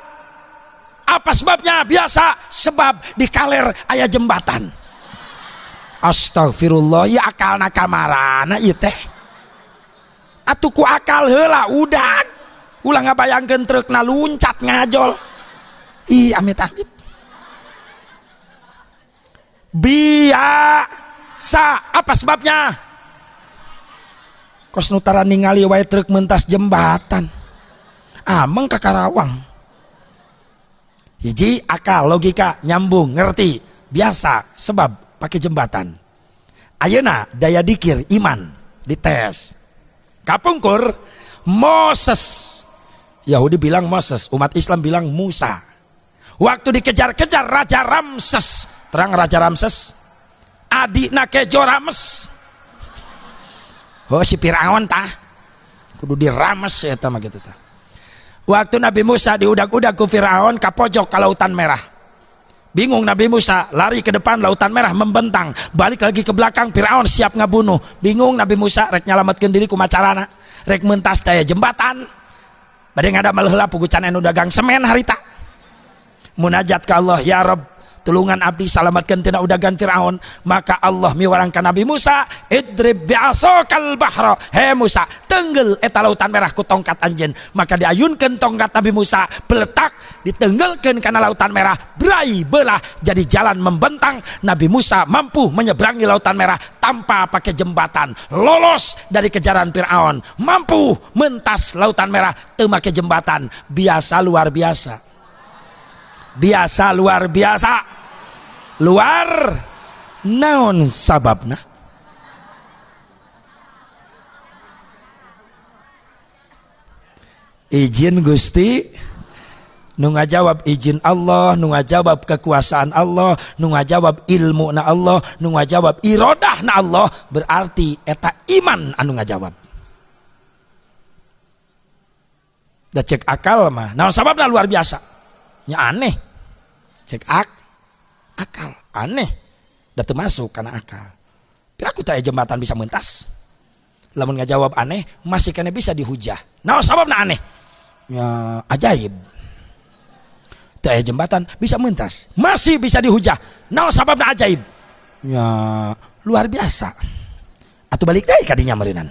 Apa sebabnya? Biasa, sebab di kaler aya jembatan. Astagfirullah, ya akalna kamarana ieu teh. Atuh ku akal heula udah. Ulah ngabayangkeun trukna luncat ngajol. Ih, amit-amit. Biasa, apa sebabnya? Kos nu tara ningali wae truk mentas jembatan. Ameng ka Karawang. Hiji akal logika nyambung ngerti biasa sebab pakai jembatan. Ayeuna daya dikir iman dites. Kapungkur Moses, Yahudi bilang Moses, umat Islam bilang Musa. Waktu dikejar-kejar Raja Ramses, terang Raja Ramses, adikna kejo Rames. Oh si Firaun tah, kudu dirames eta mah kitu tah. Waktu Nabi Musa diudag-udag ku Firaun ka pojok ka Lautan Merah. Bingung Nabi Musa, lari ke depan Lautan Merah membentang, balik lagi ke belakang Firaun siap ngabunuh. Bingung Nabi Musa rek nyalametkeun diri kumaha carana? Rek mentas daya jembatan. Bade ngadamel heula puguh can anu dagang semen harita. Munajat ka Allah, ya Rabb, Tulungan abdi salamatkeun tina udagan Firaun. Maka Allah miwarang ka Nabi Musa, idrib bi'asakal bahra. He Musa, tenggel eta lautan merah ku tongkat anjeun. Maka diayunkeun tongkat Nabi Musa, beletak ditenggelkeun kana lautan merah, brai belah jadi jalan membentang. Nabi Musa mampu menyeberangi lautan merah tanpa pakai jembatan, lolos dari kejaran Firaun, mampu mentas lautan merah teu make jembatan. Biasa luar biasa. Biasa luar biasa. Luar naon sababna? Izin Gusti nu ngajawab izin Allah, nu ngajawab kekuasaan Allah, nu ngajawab ilmu na Allah, nu ngajawab irodah na Allah, berarti eta iman anu ngajawab. Da cek akal mah naon sababna luar biasa? Nya aneh. Cek akal aneh, da teu masuk kana akal. Piraku teh jembatan bisa mentas. Lamun ngajawab aneh masih kena bisa dihujah. Naon sababna aneh? Ya ajaib. Teu aya jembatan bisa mentas, masih bisa dihujah. Naon sababna ajaib? Ya luar biasa. Atuh balik deui ka dinya meureunnan.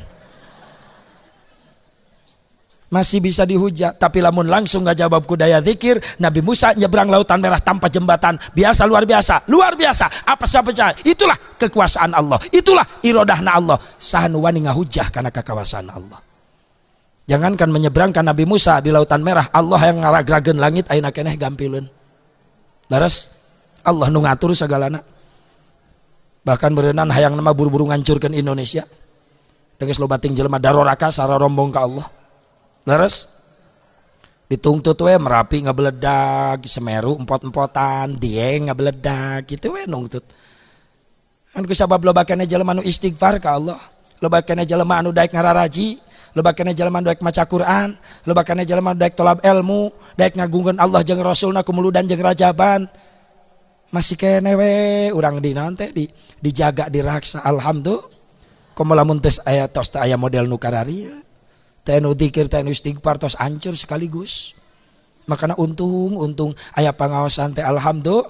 Masih bisa dihujat, tapi lamun langsung nggak jawab ku daya zikir, Nabi Musa nyebrang lautan merah tanpa jembatan, biasa luar biasa, luar biasa. Apa saja itulah kekuasaan Allah, itulah irodahna Allah. Saha nu wani ngahujah kana kekuasaan Allah. Jangankan menyeberangkan Nabi Musa di lautan merah, Allah yang ngaragrageun langit ayeuna keneh gampileun. Leres Allah nu ngatur sagalana. Bahkan berenang hayang nama buru-buru ngancurkeun Indonesia. Geus loba ting jelema daroraka sararombong ka Allah. Leres ditungtut we Merapi ngabeledag, Semeru empot-empotan, Dieng ngabeledag kitu we nungtut. Kan kusabab loba keneh jelema nu istighfar ka Allah, loba keneh jelema anu daek ngararaji, loba keneh jelema anu daek maca Quran, loba keneh jelema anu daek tolab ilmu, daek ngagungkeun Allah jeung Rasulna kumuludan jeung rajaban. Masih keneh we urang di naon teh dijaga diraksa alhamdulillah. Komo lamun teh aya tos teh aya model nu kararieu. Teh nu dzikir teh nu istighfar tos hancur sekaligus. Makana untung aya pangaosan teh alhamdulillah.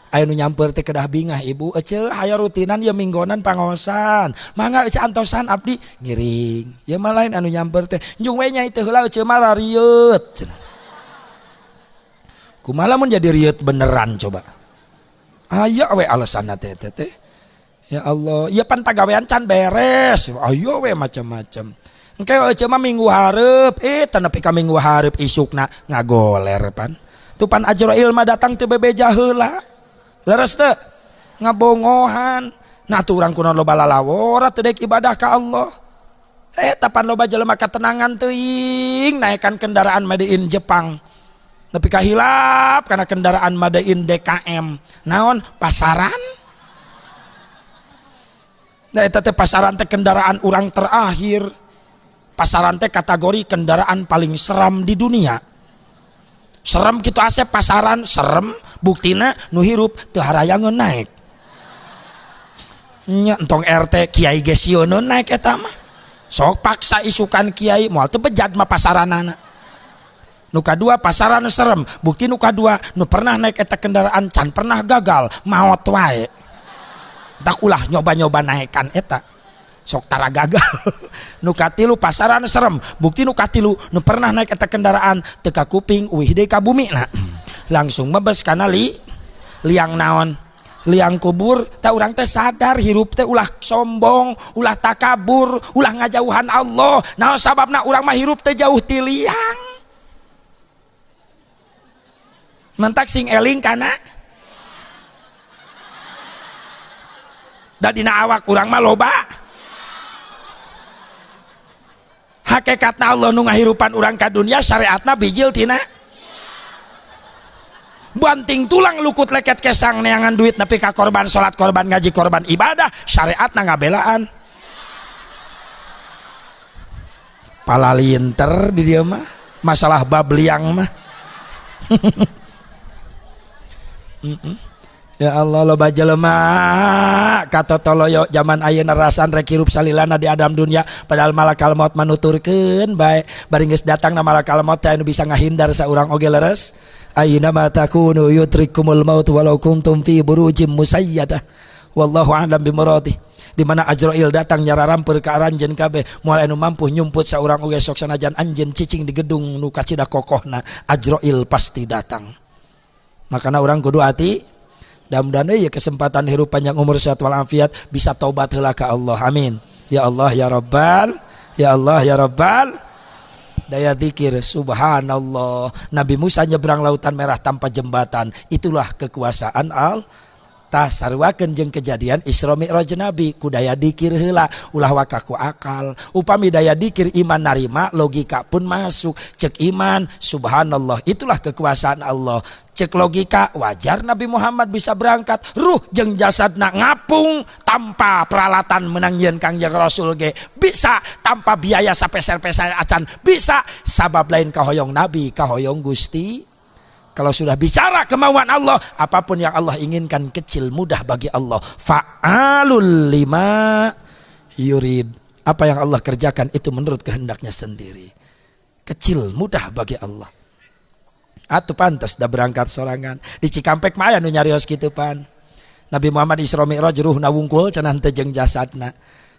Aya nu nyamper teh kedah bingah ibu ece aya rutinan ya minggonan pangaosan. Mangga ece antosan abdi ngiring. Ya mah lain anu nyamper teh njung we nya teh heula ece mah rarieut. Kumaha lamun jadi rieut beneran coba. Aya we alasanna teh teh. Ya Allah, ya pan pagawean can beres. Ayo we macam-macam. Engke ece mah minggu hareup, teu nepi ka minggu hareup isukna ngagoler pan. Tupan Ajrail mah datang teu bebeja heula. Leres teu? Ngabongohan. Nah tuh urang kunaon loba lalawora teu daek ibadah ka Allah. Tapan loba jelema katenangan teuing naekan kendaraan made in Jepang. Nepi ka hilap kana kendaraan made in DKM. Naon? Pasaran. Nah eta teh pasaran teh kendaraan urang terakhir. Pasaran teh kategori kendaraan paling seram di dunia. Serem kitu asep pasaran serem, buktina nu hirup teu harayangeun naik. Nya entong RT kiai ge sieun naik eta mah. Sok paksa isukan kiai moal teu bejad mah pasaranana. Nu kadua pasaran serem, bukti nu kadua nu pernah naik eta kendaraan can pernah gagal, maot wae. Tak ulah nyoba-nyoba naekan eta. Sok tara gagal. Nu katilu pasaran serem, bukti nu katilu nu pernah naik eta kendaraan teu ka kuping uih deui ka bumi na. Langsung mebes kana liang naon? Liang kubur. Tah urang teh sadar hirup teh ulah sombong, ulah takabur, ulah ngajauhan Allah. Naon sababna urang mah hirup teh jauh ti liang. Mentak sing eling kana da dina awak urang mah loba. Hakikatna Allah nu ngahirupan urang ka dunia syariatna bijil tina banting tulang lukut leket kesang neangan duit nepi ka korban salat, korban ngaji, korban ibadah, syariatna ngabelaan. Palalinter di dieu mah masalah bab liang mah. Ya Allah loba jelema katotoloyo zaman ayeuna rasan rek hirup salilana di adam dunia padahal malakal maut manuturkeun bae bari geus datang na malakal maut teh anu bisa ngahindar saurang oge leres. Aina ma takunu yudrikumul maut walau kuntum fi burujim musayyadah. Wallahu a'lam bimuradih. Di mana Ajrail datang nyararampeur ka aranjeun kabeh, moal anu mampu nyumput saurang oge sok sanajan anjeun cicing di gedung nu kacida kokohna, Ajrail pasti datang. Makana urang kudu hati dam-dan ya kesempatan hirup panjang umur sehat walafiat bisa taubat heula ka Allah. Amin. Ya Allah ya Rabbal, ya Allah ya Rabbal. Daya dzikir subhanallah. Nabi Musa nyebrang lautan merah tanpa jembatan. Itulah kekuasaan al tah saruakeun jeung kejadian Isra Mi'raj Nabi ku daya dikir heula ulah waka ku akal. Upami daya dikir iman narima logika pun masuk. Cek iman subhanallah itulah kekuasaan Allah. Cek logika wajar Nabi Muhammad bisa berangkat ruh jeung jasadna ngapung tanpa peralatan menang yeun Kangjeng Rasul ge bisa tanpa biaya sapeser-peser acan bisa sabab lain kahoyong Nabi kahoyong Gusti. Kalau sudah bicara kemauan Allah, apapun yang Allah inginkan kecil mudah bagi Allah. Fa'alul lima yurid. Apa yang Allah kerjakan itu menurut kehendaknya sendiri. Kecil mudah bagi Allah. Atuh pantas dah berangkat sorangan. Di Cikampek mah aya nu nyarios kitu pan. Nabi Muhammad Isra Mi'raj ruhna wungkul cenah teu jeung jasadna.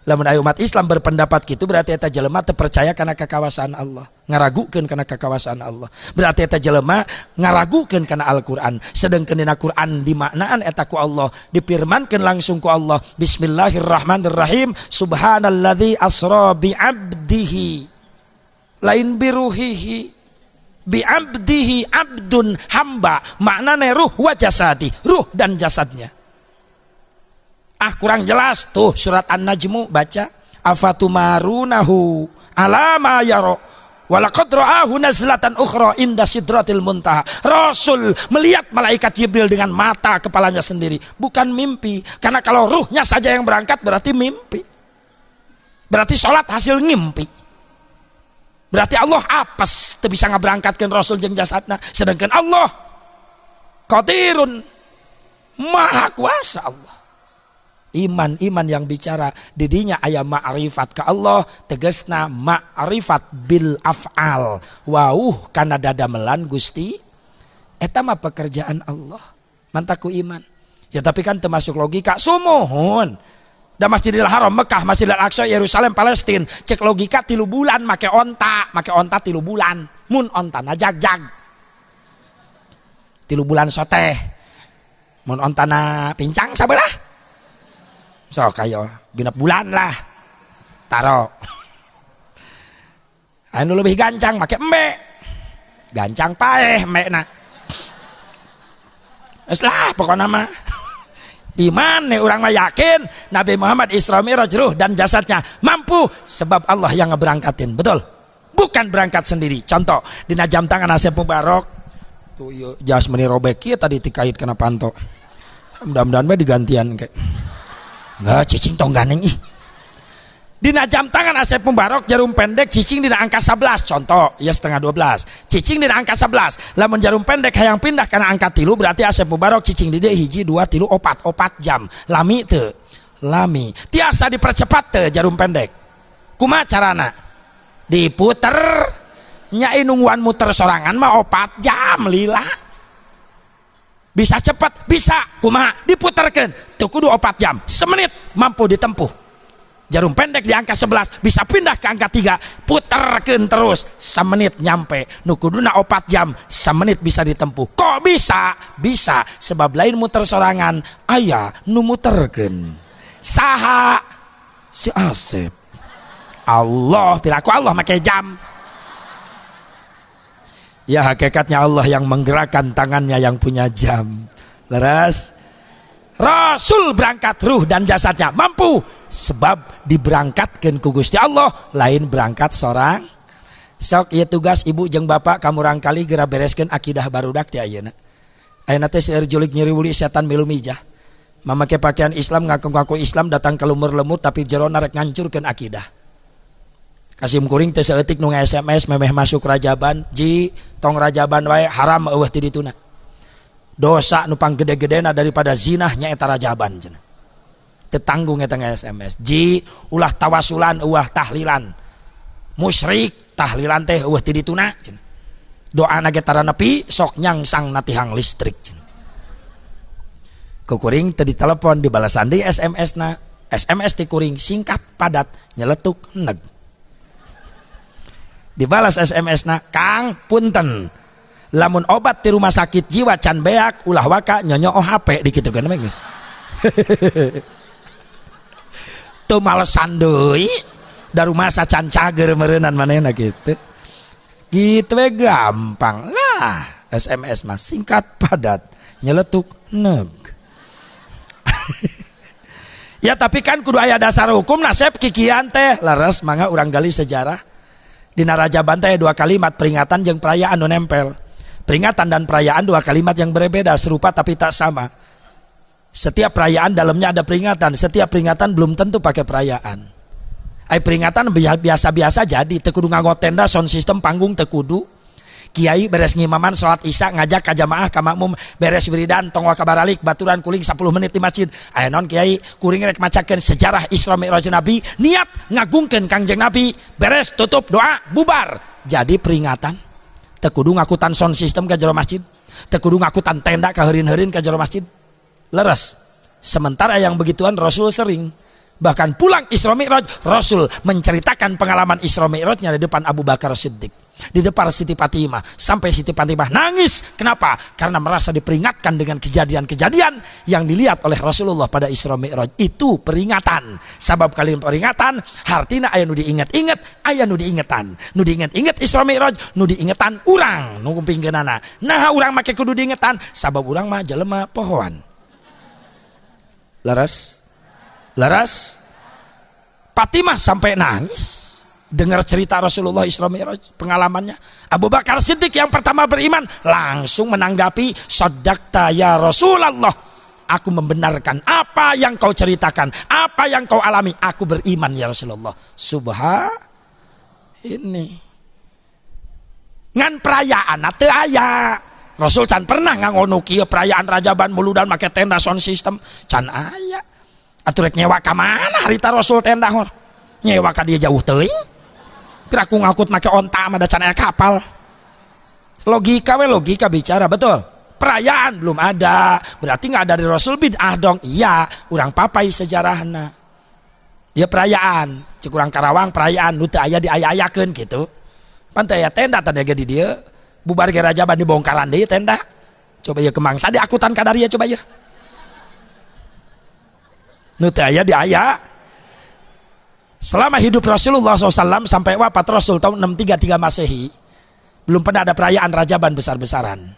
Lamun aya umat Islam berpendapat gitu berarti eta jelema teu percaya kana kekawasaan Allah, ngaragukeun kana kekawasaan Allah. Berarti eta jelema ngaragukeun kana Al-Qur'an. Sedengkeun dina Qur'an dimaknaan eta ku Allah, dipirmankeun langsung ku Allah. Bismillahirrahmanirrahim. Subhanalladzi asra bi 'abdihi. Lain biruhihi. Bi 'abdihi abdun hamba, maknane ruh wa jasadi, ruh dan jasadnya. Ah kurang jelas tuh surat An-Najmu baca afatumarunahu ala ma yara walaqad ra'ahu nazlatan ukhra inda sidratil muntaha. Rasul melihat malaikat Jibril dengan mata kepalanya sendiri, bukan mimpi. Karena kalau ruhnya saja yang berangkat berarti mimpi. Berarti sholat hasil ngimpi. Berarti Allah apes teu bisa ngaberangkatkeun Rasul jeung jasadna, sedangkan Allah qadirun maha kuasa Allah. Iman-iman yang bicara didinya aya ma'rifat ka Allah tegasna ma'rifat bil af'al wauh kana dadamelan Gusti eta mah pekerjaan Allah mantaku iman ya tapi kan termasuk logika sumuhun da Masjidil Haram Mekah Masjidil Aqsa Yerusalem Palestina cek logika 3 bulan make onta 3 bulan mun ontana jag-jag 3 bulan soteh mun ontana pincang sabelah so kayo 6 bulan lah taro anu lebih gancang make embe gancang paeh embe na geus lah pokona mah iman nih urang mah yakin Nabi Muhammad Isra Mi'raj ruh dan jasadnya mampu sebab Allah yang ngeberangkatin betul bukan berangkat sendiri. Contoh dina jam tangan Asep Mubarok tuh ieu jas meni robek ieu tadi tikait kana panto mudah-mudahan we digantian kayak enggak cicing tong ganeng ih. Dina jam tangan Asep Mubarok jarum pendek cicing dina angka 11 contoh ya 11:30 cicing dina angka 11 lamun jarum pendek hayang pindah kana angka 3 berarti Asep Mubarok cicing di dieu 1 2 3 4 4 jam lami teu lami tiasa dipercepat teu jarum pendek kumaha carana diputer nya nungguan muter sorangan mah 4 jam lila. Bisa cepat, bisa kumaha diputarkan tuh kudu 4 jam semenit mampu ditempuh. Jarum pendek di angka 11 bisa pindah ke angka 3 putarkan terus semenit nyampe nu kuduna 4 jam semenit bisa ditempuh. Kok bisa? Bisa sebab lain muter sorangan aya nu muterkeun saha si Asep Allah piraku Allah make jam. Ya hakikatnya Allah yang menggerakkan tangannya yang punya jam. Leres. Rasul berangkat ruh dan jasadnya mampu sebab diberangkatkan ku Gusti Allah lain berangkat seorang. Sok ieu tugas ibu jeung bapak kamurang kali geura bereskeun akidah barudak teh ayeuna. Ayeuna teh seueur julig nyeri wuli setan milu mijah. Mamake pakaian Islam ngaku-ngaku Islam datang ke lumur-lemur tapi jerona rek ngancurkeun akidah. Kasim kuring teh saeutik nu SMS memeh masuk rajaban ji tong rajaban wae haram eueuh ti dituna. Dosa nu panggede-gedena daripada zinah nya eta rajaban cenah. Teu tanggung eta SMS ji ulah tawasulan ulah tahlilan. Musyrik tahlilan teh eueuh ti dituna cenah. Doana ge tara nepi sok nyangsang na tihang listrik. Ku kuring teu ditelepon, dibalasan deui SMS na. SMS ti kuring singkat padat nyeletuk neg. Dibalas SMS na, Kang punten, lamun obat di rumah sakit jiwa can beak ulah waka nyonyo OHP dikitukeun mah geus. Teu malesan deui da rumasa can cager meureunnan manehna kitu. Gitu we gampang lah, SMS mah singkat padat nyeletuk neg. Ya tapi kan kudu aya dasar hukum nasib kikian teh leres, mangga urang gali sejarah. Dina Rajaban teh dua kalimat, peringatan jeung perayaan nu nempel. Peringatan dan perayaan dua kalimat yang berbeda, serupa tapi tak sama. Setiap perayaan dalamnya ada peringatan, setiap peringatan belum tentu pakai perayaan. Ai peringatan biasa-biasa jadi teu kudu nganggo tenda, sound system, panggung teu kudu. Kiai beres ngimaman salat isya ngajak ka jamaah ka makmum, beres wiridan tong waka baralik baturan kuling 10 menit di masjid. Aya naon kiai? Kuring rek macakeun sejarah Isra Mi'raj Nabi, niat ngagungkeun Kangjeng Nabi, beres tutup doa bubar. Jadi peringatan. Teu kudu ngakutan sound system ka jero masjid, teu kudu ngakutan tenda ka heurin-heurin ka jero masjid. Leres. Sementara yang begituan Rasul sering. Bahkan pulang Isra Mi'raj, Rasul menceritakan pengalaman Isra Mi'rajnya di depan Abu Bakar Siddiq, di depan Siti Fatimah, sampai Siti Fatimah nangis. Kenapa? Karena merasa diperingatkan dengan kejadian-kejadian yang dilihat oleh Rasulullah pada Isra Mi'raj. Itu peringatan. Sabab kali peringatan, hartina aya nu diingat-ingat, aya nu diingetan. Nu diingat-ingat Isra Mi'raj, nu diingetan urang nu kumpingkeunana. Nah, urang make kudu diingetan, sabab urang mah jelema pohoan. Leres? Leres? Fatimah sampai nangis dengar cerita Rasulullah Isra Mi'raj, pengalamannya. Abu Bakar Siddiq yang pertama beriman langsung menanggapi, Shadaqta ya Rasulullah, aku membenarkan apa yang kau ceritakan, apa yang kau alami, aku beriman ya Rasulullah. Subhan ini ngan perayaan teu aya. Rasul can pernah nganggo nu kieu perayaan Rajaban muludan make tenda sound system can aya. Atuh rek nyewa ka mana harita Rasul tenda hor? Nyewa ka dia jauh teuing. Piraku ngakut make onta mah da can aya kapal. Logika we, logika bicara betul. Perayaan belum ada, berarti nggak ada dari Rasul, bid'ah dong. Iya, urang papai sejarahna. Ya perayaan, cek urang Karawang perayaan nu teu aya diaya-ayakeun gitu. Pan teu aya tenda tadi ge di dieu. Bubar ge Rajaban dibongkaran deui tenda. Coba ya kemangsa diakutan ka dieu coba ya. Nu teu aya diaya. Selama hidup Rasulullah SAW sampai wafat Rasul tahun 633 Masehi, belum pernah ada perayaan Rajaban besar-besaran.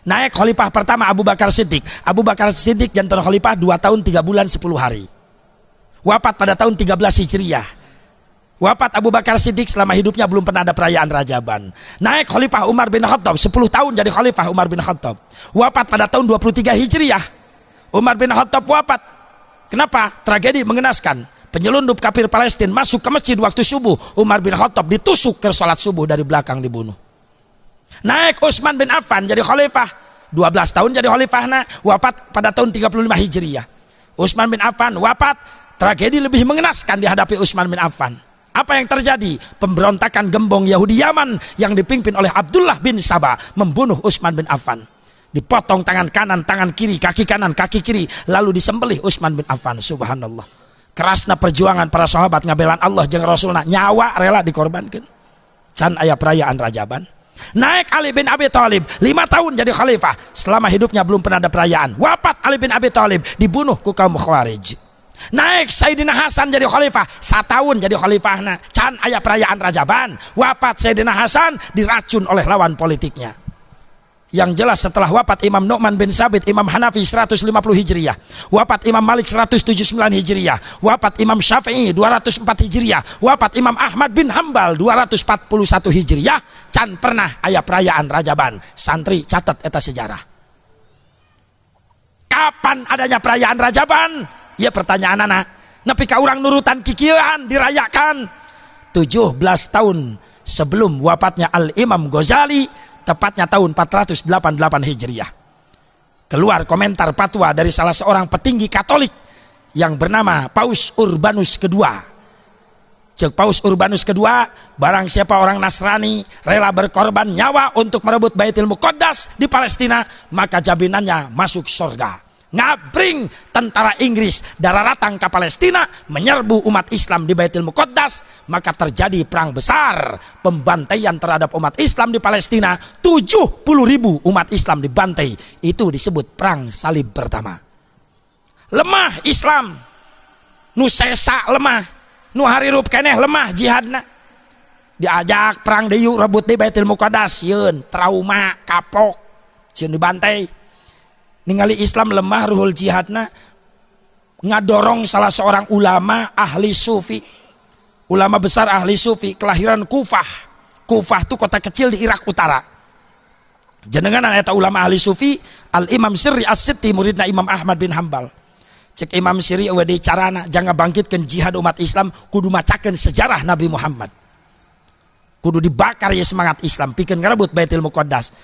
Naik khalifah pertama Abu Bakar Siddiq. Abu Bakar Siddiq jantan khalifah 2 tahun 3 bulan 10 hari. Wafat pada tahun 13 Hijriah. Wafat Abu Bakar Siddiq, selama hidupnya belum pernah ada perayaan Rajaban. Naik khalifah Umar bin Khattab, 10 tahun jadi khalifah Umar bin Khattab. Wafat pada tahun 23 Hijriah. Umar bin Khattab wafat. Kenapa? Tragedi mengenaskan. Penyelundup kafir Palestina masuk ke masjid waktu subuh. Umar bin Khattab ditusuk ke salat subuh dari belakang, dibunuh. Naik Utsman bin Affan jadi khalifah. 12 tahun jadi khalifahna, wafat pada tahun 35 Hijriah. Utsman bin Affan wafat, tragedi lebih mengenaskan dihadapi Utsman bin Affan. Apa yang terjadi? Pemberontakan gembong Yahudi Yaman yang dipimpin oleh Abdullah bin Saba membunuh Utsman bin Affan. Dipotong tangan kanan, tangan kiri, kaki kanan, kaki kiri, lalu disembelih Utsman bin Affan. Subhanallah. Kerasna perjuangan para sahabat ngabelan Allah jeung Rasulna, nyawa rela dikorbankan. Can aya perayaan Rajaban. Naik Ali bin Abi Thalib, 5 tahun jadi khalifah. Selama hidupnya belum pernah ada perayaan. Wafat Ali bin Abi Thalib, dibunuh ku kaum Khawarij. Naik Sayyidina Hasan jadi khalifah, setahun jadi khalifahna, can aya perayaan Rajaban. Wafat Sayyidina Hasan, diracun oleh lawan politiknya. Yang jelas setelah wafat Imam Nu'man bin Sabit, Imam Hanafi 150 Hijriah, wafat Imam Malik 179 Hijriah, wafat Imam Syafi'i 204 Hijriah, wafat Imam Ahmad bin Hambal 241 Hijriah, can pernah aya perayaan Rajaban. Santri catat eta sejarah. Kapan adanya perayaan Rajaban? Ya pertanyaan anak. Nepi ka urang nurutan kikieuan dirayakan 17 tahun sebelum wafatnya Al-Imam Ghazali, tepatnya tahun 488 Hijriah. Keluar komentar fatwa dari salah seorang petinggi Katolik yang bernama Paus Urbanus kedua. Cek Paus Urbanus kedua, barang siapa orang Nasrani rela berkorban nyawa untuk merebut Baitul Muqaddas di Palestina, maka jaminannya masuk surga. Ngabring tentara Inggris daratang ke Palestina menyerbu umat Islam di Baitul Muqaddas, maka terjadi perang besar pembantaian terhadap umat Islam di Palestina. 70.000 umat Islam dibantai. Itu disebut perang salib pertama. Lemah Islam, nu sesa lemah, nu harirup keneh lemah jihadna. Diajak perang deui rebut di Baitul Muqaddas, sieun trauma kapok, sieun dibantai. Ningali Islam lemah ruhul jihadna, ngadorong salah seorang ulama ahli sufi, ulama besar ahli sufi kelahiran Kufah. Kufah itu kota kecil di Irak Utara. Jenengan eta ulama ahli sufi Al Imam Sirri As-Sitti, muridna Imam Ahmad bin Hambal. Cek Imam Sirri, euweuh carana jangan bangkitkan jihad umat Islam, kudu macakeun sejarah Nabi Muhammad, kudu dibakar ya semangat Islam pikeun ngarebut Baitul Muqaddas.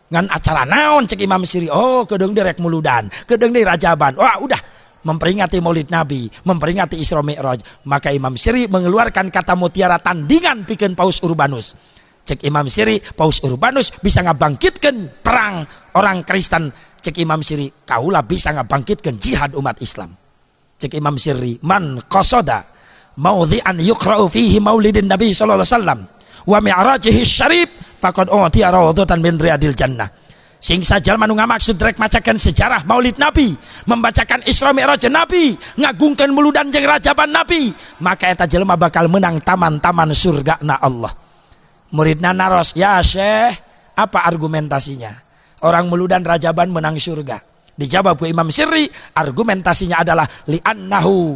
Ngan acara naon cek Imam Sirri? Oh, kedeung direk muludan, kedeung deui rajaban. Wah, udah memperingati Maulid Nabi, memperingati Isra Mi'raj. Maka Imam Sirri mengeluarkan kata mutiara tandingan pikeun Paus Urbanus. Cek Imam Sirri, Paus Urbanus bisa ngabangkitkan perang orang Kristen. Cek Imam Sirri, kaulah bisa ngabangkitkan jihad umat Islam. Cek Imam Sirri, man qasada maudhi'an yuqra'u fihi maulidin Nabi sallallahu alaihi wasallam wa mi'rajihi syarif faqad utiya rawdatan min riyadil jannah. Sing sajalma nu ngamaksud rek macakeun sejarah Maulid Nabi, membacakan Isra Mi'raj Nabi, ngagungkeun muludan jeung rajaban Nabi, maka eta jelema bakal menang taman-taman surga na Allah. Muridna naros, ya Syekh, apa argumentasinya? Orang muludan rajaban menang surga. Dijawab ku Imam Sirri, argumentasinya adalah li'annahu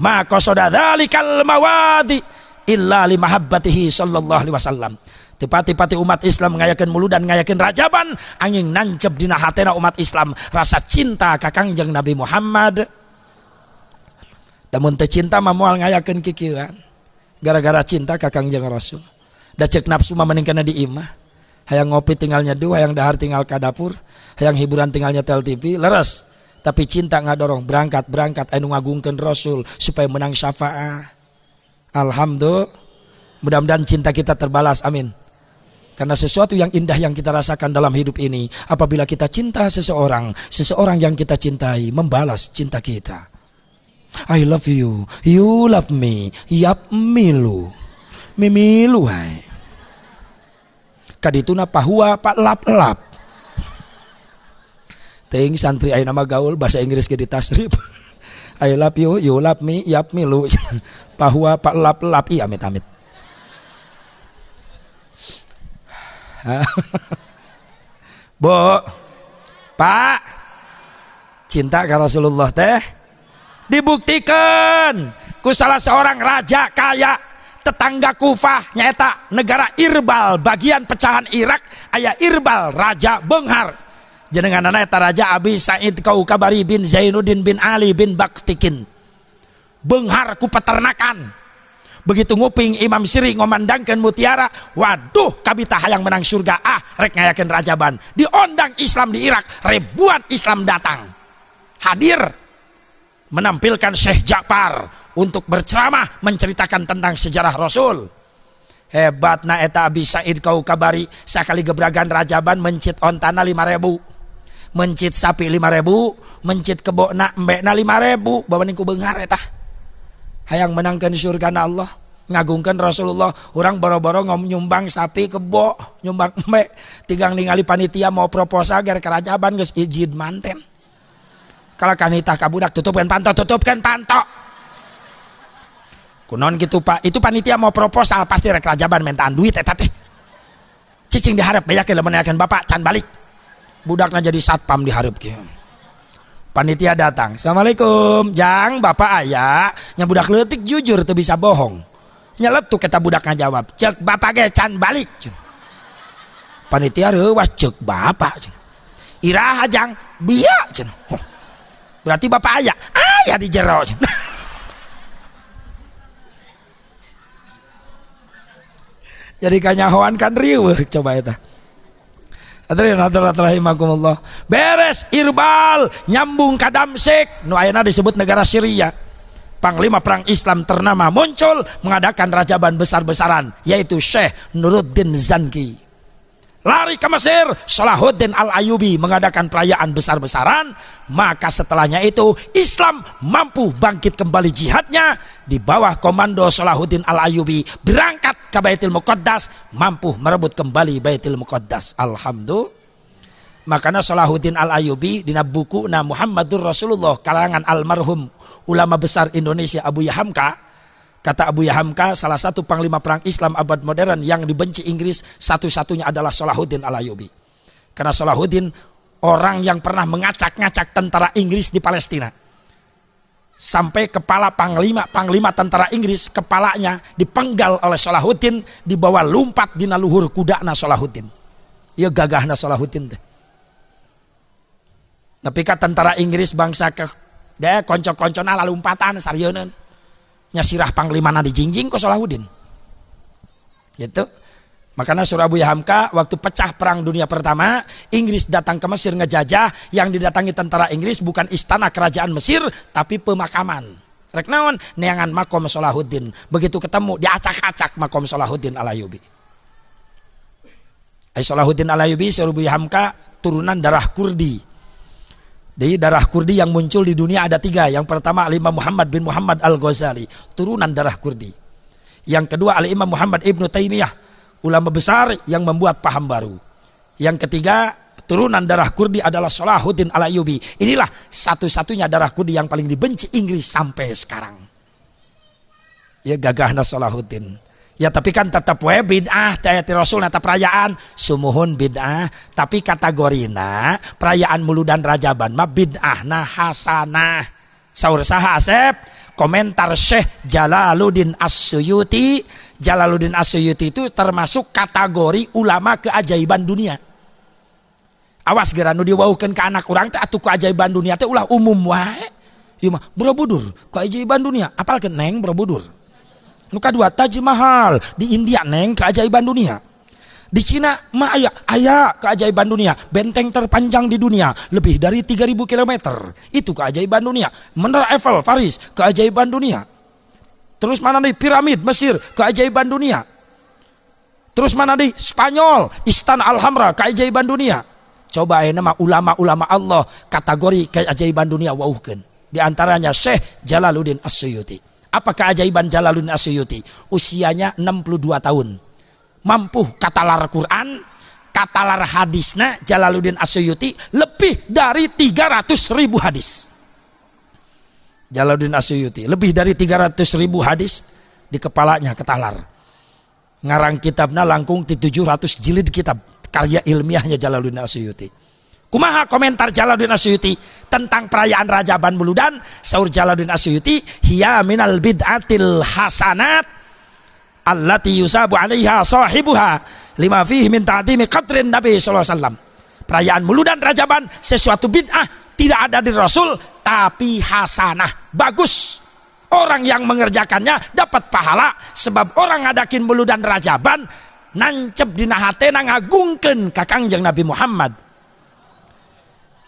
ma qasada dzalikal mawadi illa li mahabbatihi sallallahu alaihi wasallam. Tipati-pati umat Islam ngayakeun muludan, ngayakeun rajaban, angin nancep dina hatena umat Islam rasa cinta ka Kangjeng Nabi Muhammad. Lamun teu cinta mah moal ngayakeun kikieuan. Gara-gara cinta ka Kangjeng Rasul. Da cek nafsu mah mending kana di imah. Hayang ngopi tinggal nyeduh, hayang dahar tinggal ka dapur, hayang hiburan tinggal nyetel TV, leres. Tapi cinta ngadorong berangkat-berangkat anu ngagungkeun Rasul supaya menang syafaat. Alhamdulillah. Mudah-mudahan cinta kita terbalas, amin. Karena sesuatu yang indah yang kita rasakan dalam hidup ini, apabila kita cinta seseorang, seseorang yang kita cintai membalas cinta kita. I love you, you love me, yap milu, mimilu hai. Kadituna pahua pak lap lap. Teuing santri ayeuna mah gaul bahasa Inggris ge ditasrif. I love you, you love me, yap milu. Pahua pak lap lap, iya amit amit. Bu, Pak, cinta ke Rasulullah teh dibuktikan ku salah seorang raja kaya tetangga Kufah nyaeta negara Irbal, bagian pecahan Irak aya Irbal, raja Benghar. Jenenganana eta raja Abi Said Kaukabari bin Zainuddin bin Ali bin Baktikin. Benghar ku peternakan. Begitu nguping Imam Sirri ngomandangkeun mutiara, waduh kabita hayang menang surga, ah rek ngayakeun rajaban. Diondang Islam di Irak, ribuan Islam datang. Hadir menampilkan Syekh Ja'far untuk berceramah menceritakan tentang sejarah Rasul. Hebatna eta Abi Said Kaukabari, sakali gebragan rajaban mencit ontana 5.000, mencit sapi 5.000, mencit kebokna embekna 5.000, bawaning ku beunghar eta. Hayang menangkan surga na Allah, ngagungkan Rasulullah. Orang boro-boro nyumbang sapi kebo, nyumbang embe, tigang ningali panitia mau proposal agar kerajaban geus izin manten. Kalau kanitah ka budak tutupkan panto, tutupkan panto. Kunon gitu Pak, itu panitia mau proposal pasti rek rajaban mintaan duit eta teh. Cicing diharap bejakeun lamun yakin bapak can balik. Budakna jadi satpam diharap kieu. Panitia datang, assalamualaikum, jang bapak ayah, nya budak leutik jujur teu bisa bohong. Nyeletuk eta budak ngajawab, cek bapak ge can balik. Panitia reuwas cek bapak. Iraha jang, bieu cenah. Berarti bapak ayah, ayah di jero. Jadi kanyahoan kan riweuh coba eta. Rahimakumullah. Beres Irbal nyambung ka Damsik nu ayeuna disebut negara Syria. Panglima perang Islam ternama muncul mengadakan rajaban besar-besaran, yaitu Syekh Nuruddin Zanki. Lari ke Mesir, Salahuddin Al-Ayyubi mengadakan perayaan besar-besaran. Maka setelahnya itu Islam mampu bangkit kembali jihadnya di bawah komando Salahuddin Al-Ayyubi, berangkat ke Baitul Muqaddas, mampu merebut kembali Baitul Muqaddas. Alhamdulillah. Makanya Salahuddin Al-Ayyubi dina buku na Muhammadur Rasulullah kalangan almarhum ulama besar Indonesia Abu Hamka, kata Abu Hamka, salah satu panglima perang Islam abad modern yang dibenci Inggris satu-satunya adalah Salahuddin Al-Ayyubi. Karena Salahuddin orang yang pernah mengacak-ngacak tentara Inggris di Palestina. Sampai kepala panglima tentara Inggris kepalanya dipenggal oleh Salahuddin, dibawa lumpat dina luhur kudana Salahuddin. Ya gagahna Salahuddin teh. Tapi kan tentara Inggris bangsa ke dia konco-koncona lalumpatan sarieun. Nya sirah panglimana dijingjing ku Salahuddin. Gitu. Makanya Surah Abu Hamka waktu pecah perang dunia pertama, Inggris datang ke Mesir ngejajah, yang didatangi tentara Inggris bukan istana kerajaan Mesir tapi pemakaman. Rek naon? Neangan makom Salahuddin. Begitu ketemu diacak-acak makom Salahuddin Al-Ayyubi. Ai Salahuddin Al-Ayyubi Surah Abu Hamka turunan darah Kurdi. Jadi darah Kurdi yang muncul di dunia ada tiga. Yang pertama Al-Imam Muhammad bin Muhammad Al-Ghazali, turunan darah Kurdi. Yang kedua Al-Imam Muhammad Ibnu Taimiyah, ulama besar yang membuat paham baru. Yang ketiga turunan darah Kurdi adalah Salahuddin Al-Ayyubi. Inilah satu-satunya darah Kurdi yang paling dibenci Inggris sampai sekarang. Ya gagahna Salahuddin. Ya tapi kan tetap we bid'ah teh Rasul nata perayaan sumuhun bid'ah, tapi kategorina perayaan muludan rajaban mah bid'ahna hasanah. Saur saha Asep? Komentar Syekh Jalaluddin As-Suyuti. Jalaluddin As-Suyuti itu termasuk kategori ulama keajaiban dunia. Awas geura nu diwauhkeun ka anak urang teh atuh keajaiban dunia teh ulah umum wae. Ieu mah Borobudur, keajaiban dunia. Apalkeun neng Borobudur. Nu kadua Taj Mahal di India neng keajaiban dunia. Di Cina mah aya keajaiban dunia, benteng terpanjang di dunia lebih dari 3000 km. Itu keajaiban dunia. Menara Eiffel Paris keajaiban dunia. Terus mana nih piramid Mesir keajaiban dunia. Terus mana nih Spanyol Istana Alhambra keajaiban dunia. Coba ayeuna mah ulama-ulama Allah kategori keajaiban dunia wauhkeun. Di antaranya Syekh Jalaluddin As-Suyuti. Apa keajaiban Jalaluddin As-Suyuti? Usianya 62 tahun. Mampu katalar Quran, katalar hadisna Jalaluddin As-Suyuti lebih dari 300.000 hadis. Jalaluddin As-Suyuti lebih dari 300.000 hadis di kepalanya ketalar. Ngarang kitabna langkung di 700 jilid kitab karya ilmiahnya Jalaluddin As-Suyuti. Kumaha komentar Jalaluddin As-Suyuti tentang perayaan Rajaban Muludan? Saur Jalaluddin As-Suyuti, hiya minal bid'atil hasanat allati yusabu 'alaiha sahibuha lima fihi min ta'dimi qadrin Nabi sallallahu alaihi wasallam. Perayaan Muludan Rajaban sesuatu bid'ah, tidak ada di Rasul, tapi hasanah, bagus. Orang yang mengerjakannya dapat pahala sebab orang ngadakin Muludan Rajaban nancep dina hatena ngagungkeun ka Kangjeng Nabi Muhammad.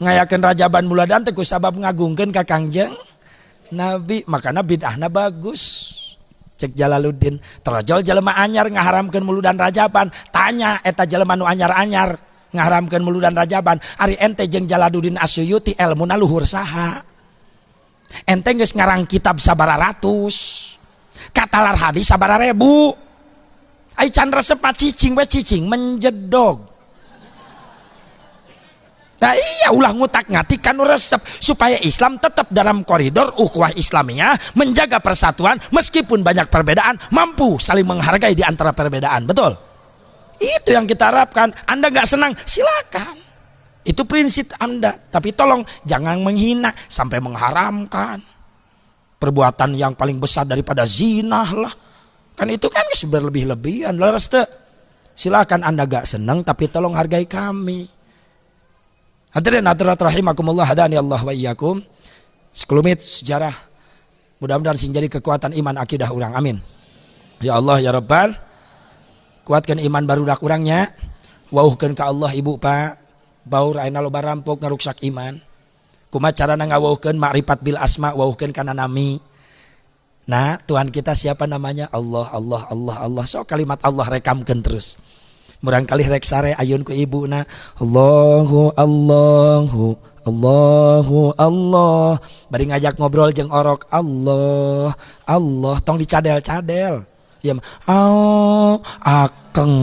Ngayakeun Rajaban Muludan teh ku sabab ngagungkeun ka Kangjeng Nabi, makana bid'ahna bagus. Cek Jalaluddin, terojol jelema anyar ngaharamkeun Muludan Rajaban, tanya eta jelema nu anyar-anyar ngaharamkeun Muludan Rajaban, ari ente jeung Jalaluddin As-Suyuti elmuna luhur saha? Ente geus ngarang kitab sabara ratus, katalar hadis sabara ribu. Ai can resep mah cicing we cicing menjedog. Nah iya ulah ngutak-ngatik kanu resep supaya Islam tetap dalam koridor ukhuwah Islamiyah, menjaga persatuan meskipun banyak perbedaan, mampu saling menghargai di antara perbedaan. Betul? Itu yang kita harapkan. Anda nggak senang, silakan. Itu prinsip Anda. Tapi tolong jangan menghina sampai mengharamkan. Perbuatan yang paling besar daripada zina lah. Kan itu kan berlebih-lebihan. Silakan Anda gak senang, tapi tolong hargai kami. Hadirin hadirat rahimakumullah, hadani Allah wa iyyakum. Sekelumit sejarah, mudah-mudahan sing jadi kekuatan iman akidah urang. Amin. Ya Allah ya Rabbal, kuatkan iman barudak urangnya. Wauhkeun ka Allah ibu pak, baur ayeuna loba rampok ngaruksak iman. Kumaha carana ngawauhkeun makrifat bil asma, wauhkeun kana nami. Nah, Tuhan kita siapa namanya? Allah, Allah, Allah, Allah. So kalimat Allah rekamkan terus. Murangkali rek sare ayun ku ibu na Allahu, Allahu, Allahu, Allah. Bari ngajak ngobrol jeung orok Allah, Allah. Tong dicadel-cadel. Ya, ao akeng.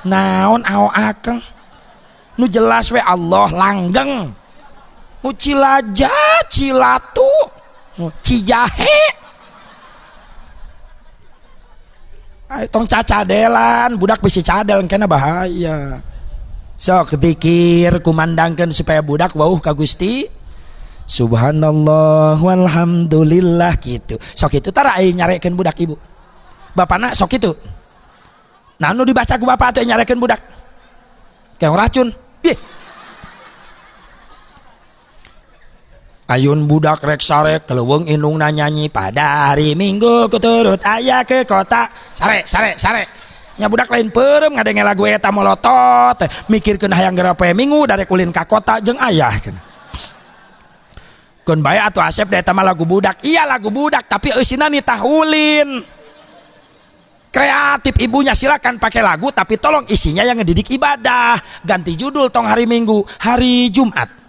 Naon ao akeng? Nu jelas we Allah langgeng. Nu Cilaja, Cilatu, Cijahe. Ayo tong cacadelan, budak bisi cadel kena bahaya. Sok dzikir kumandangkeun supaya budak wauh ka Gusti. Subhanallah walhamdulillah gitu. Sok itu tara aya nyarekeun budak ibu. Bapana sok itu. Nah nu dibaca ku bapak atuh nyarekeun budak. Kayak racun. Ih. Ayun budak rek sare keleweng indungna nyanyi pada hari Minggu kuturut ayah ke kota sare sare sare. Nya budak lain peureum ngadenge lagu eta molotot mikirkeun hayang geura poe Minggu dari kulin ka kota jeung ayah cenah. Keun bae atuh Asep da eta mah lagu budak. Iya lagu budak tapi eusina nitah ulin. Kreatif ibunya silakan pakai lagu tapi tolong isinya yang ngedidik ibadah. Ganti judul tong hari Minggu, hari Jumat.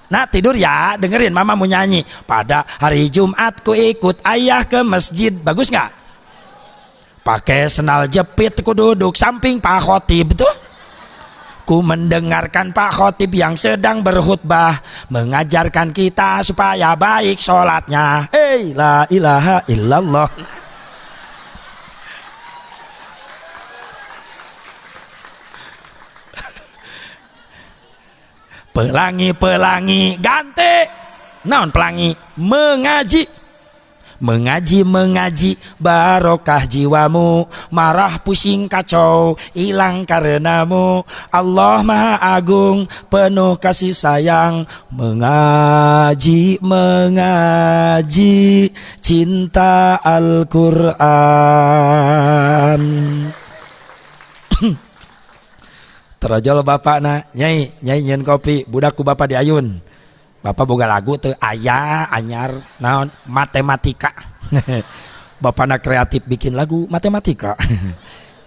Nah tidur ya, dengerin mama mau nyanyi. Pada hari Jumat ku ikut ayah ke masjid. Bagus nggak? Pakai senal jepit ku duduk samping Pak Khotib tuh. Ku mendengarkan Pak Khotib yang sedang berkhutbah, mengajarkan kita supaya baik sholatnya. Hey, la ilaha illallah. Pelangi-pelangi ganti. Naon pelangi? Mengaji. Mengaji mengaji barokah jiwamu, marah pusing kacau hilang karenamu. Allah Maha Agung penuh kasih sayang. Mengaji mengaji cinta Al-Qur'an. Terojol bapak na, nyai, nyai nyen kopi, budak ku bapak diayun. Bapak boga lagu tuh ayah anyar naon matematika. Bapak na kreatif bikin lagu matematika.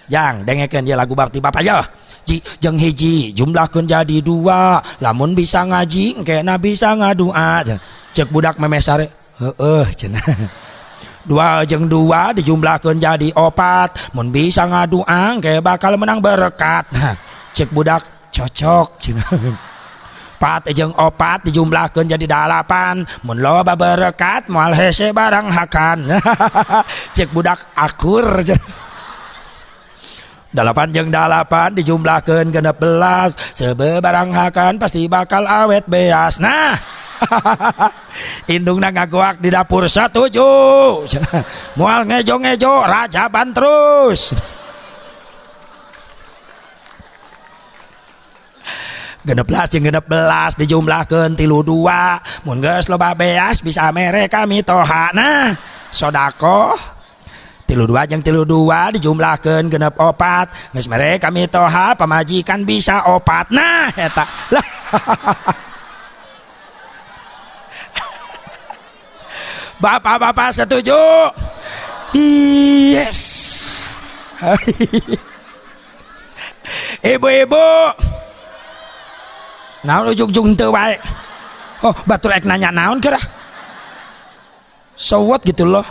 Jang dengekeun dia lagu bakti bapak ya. Ji jeung hiji jumlahkeun jadi 2, lamun bisa ngaji engkena bisa ngadua. Cek budak memeh sare, heueuh cenah. 2 jeung 2 dijumlahkeun jadi 4, mun bisa ngadua engke bakal menang berkat. Cek budak cocok cenah. 4 jeung 4 dijumlahkeun jadi 8, mun loba berkat moal hese barang hakan. Cek budak akur cenah. 8 jeung 8 dijumlahkeun 16, sebe barang hakan pasti bakal awet beas. Nah, indungna ngagoak di dapur satuju cenah. Moal ngejo-ngejo rajaban terus. 16 jeung 16 dijumlahkeun 32, mun geus loba beas bisa mere kami toha. Nah, sodakoh 32 jeung 32 dijumlahkeun 64, geus mere kami toha pamajikan bisa 4. Nah, eta lah. Bapak-bapak setuju? Yes. Ibu-ibu naon ujung-ujung teu wae. Oh, batur ek nanya naon geura. So what gitu loh.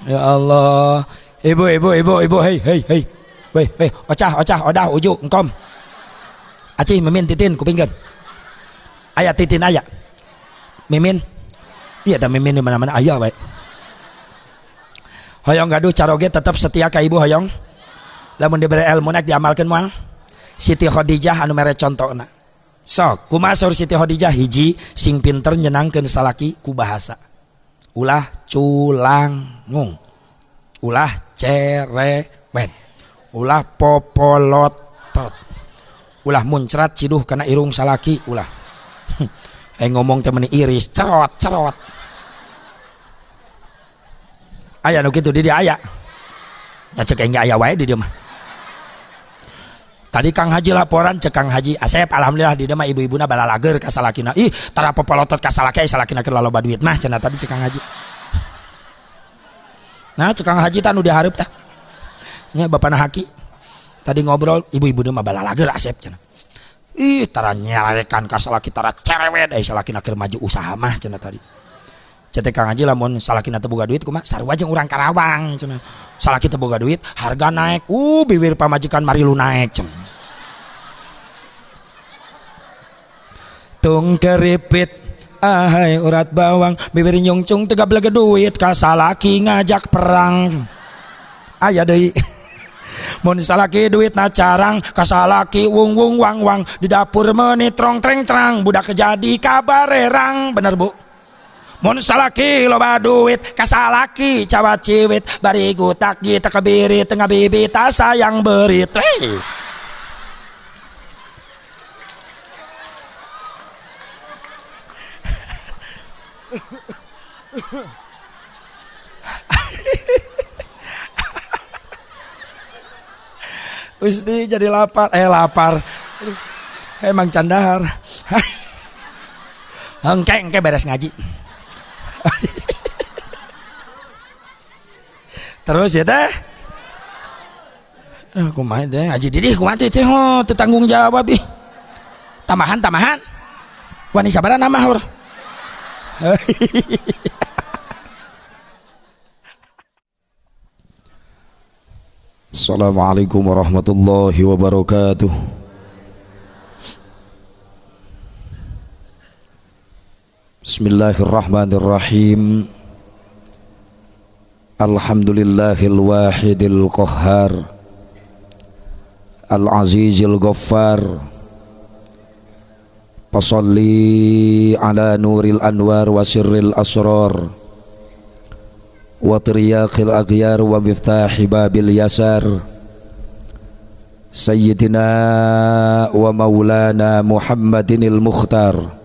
Ya Allah. Ibu, ibu, ibu, ibu, hei, hei, hei. Weh, weh, ocah, ocah, odah, uju, engkom. Acih, mimin, titin, kupingkeun. Aya titin aya. Mimin. Iya da mimin di mana-mana aya wae. Hoyong gaduh caroge tetep setia ka ibu hoyong. Lamun dibere ilmu nek diamalkeun moal. Siti Khadijah anu mere contona. Sok, kumaha saur Siti Khadijah? Hiji, sing pinter nyenangkeun salaki ku bahasa. Ulah culangung, ulah cerewet, ulah popolotot, ulah muncrat ciduh kana irung salaki, ulah. Ngomong teh meuni iris, cerot cerot. Aya nu kitu di dieu aya. Nya cek aing aya wae di dieu mah. Tadi Kang Haji laporan cek Kang Haji Asep, alhamdulillah di mah ibu-ibuna balalager ka salakina. Ih, tara popolotot ka salaki, salakina keur loba duit mah cenah tadi cek Kang Haji. Nah, cek Kang Haji tah nu dihareup tah. Nya bapana Haki. Tadi ngobrol ibu-ibu mah balalager Asep cenah. Ih, tara nyarekan ka salaki tara cerewet euy salakina keur maju usaha mah cenah tadi. Cetek Kang Haji lamun salakina teu boga duit kumaha sarua jeung urang Karawang cenah. Salaki teu boga duit, harga naik. Bibir pamajikan marilu naik cenah. Tung keripit ahai urat bawang, bibir nyungcung teu gableg duit ka salaki ngajak perang. Aya deui. Mun salaki duitna carang ka salaki wung wung wang wang di dapur meuni trong treng trang budak jadi kabarerang. Bener Bu? Mun salaki loba duit ka salaki cawat ciwit bari gutak gitu kebiri tengah bibi ta sayang berit. Hey. Usti jadi lapar, lapar. Emang candahar. Engke engke beres ngaji. Terus ya teh. Kumaha teh Haji Didih kumaha teh ho teu tanggung jawab ih. Tambahan tambahan. Wani sabaraha nambah hur. Assalamualaikum warahmatullahi wabarakatuh. Bismillahirrahmanirrahim. Alhamdulillahil wahidil qahhar, al-azizil ghaffar. Fasalli ala nuril anwar wa sirril asrar wa tiryaqil aghyar wa miftahi babil yasar, sayyidina wa maulana Muhammadinil mukhtar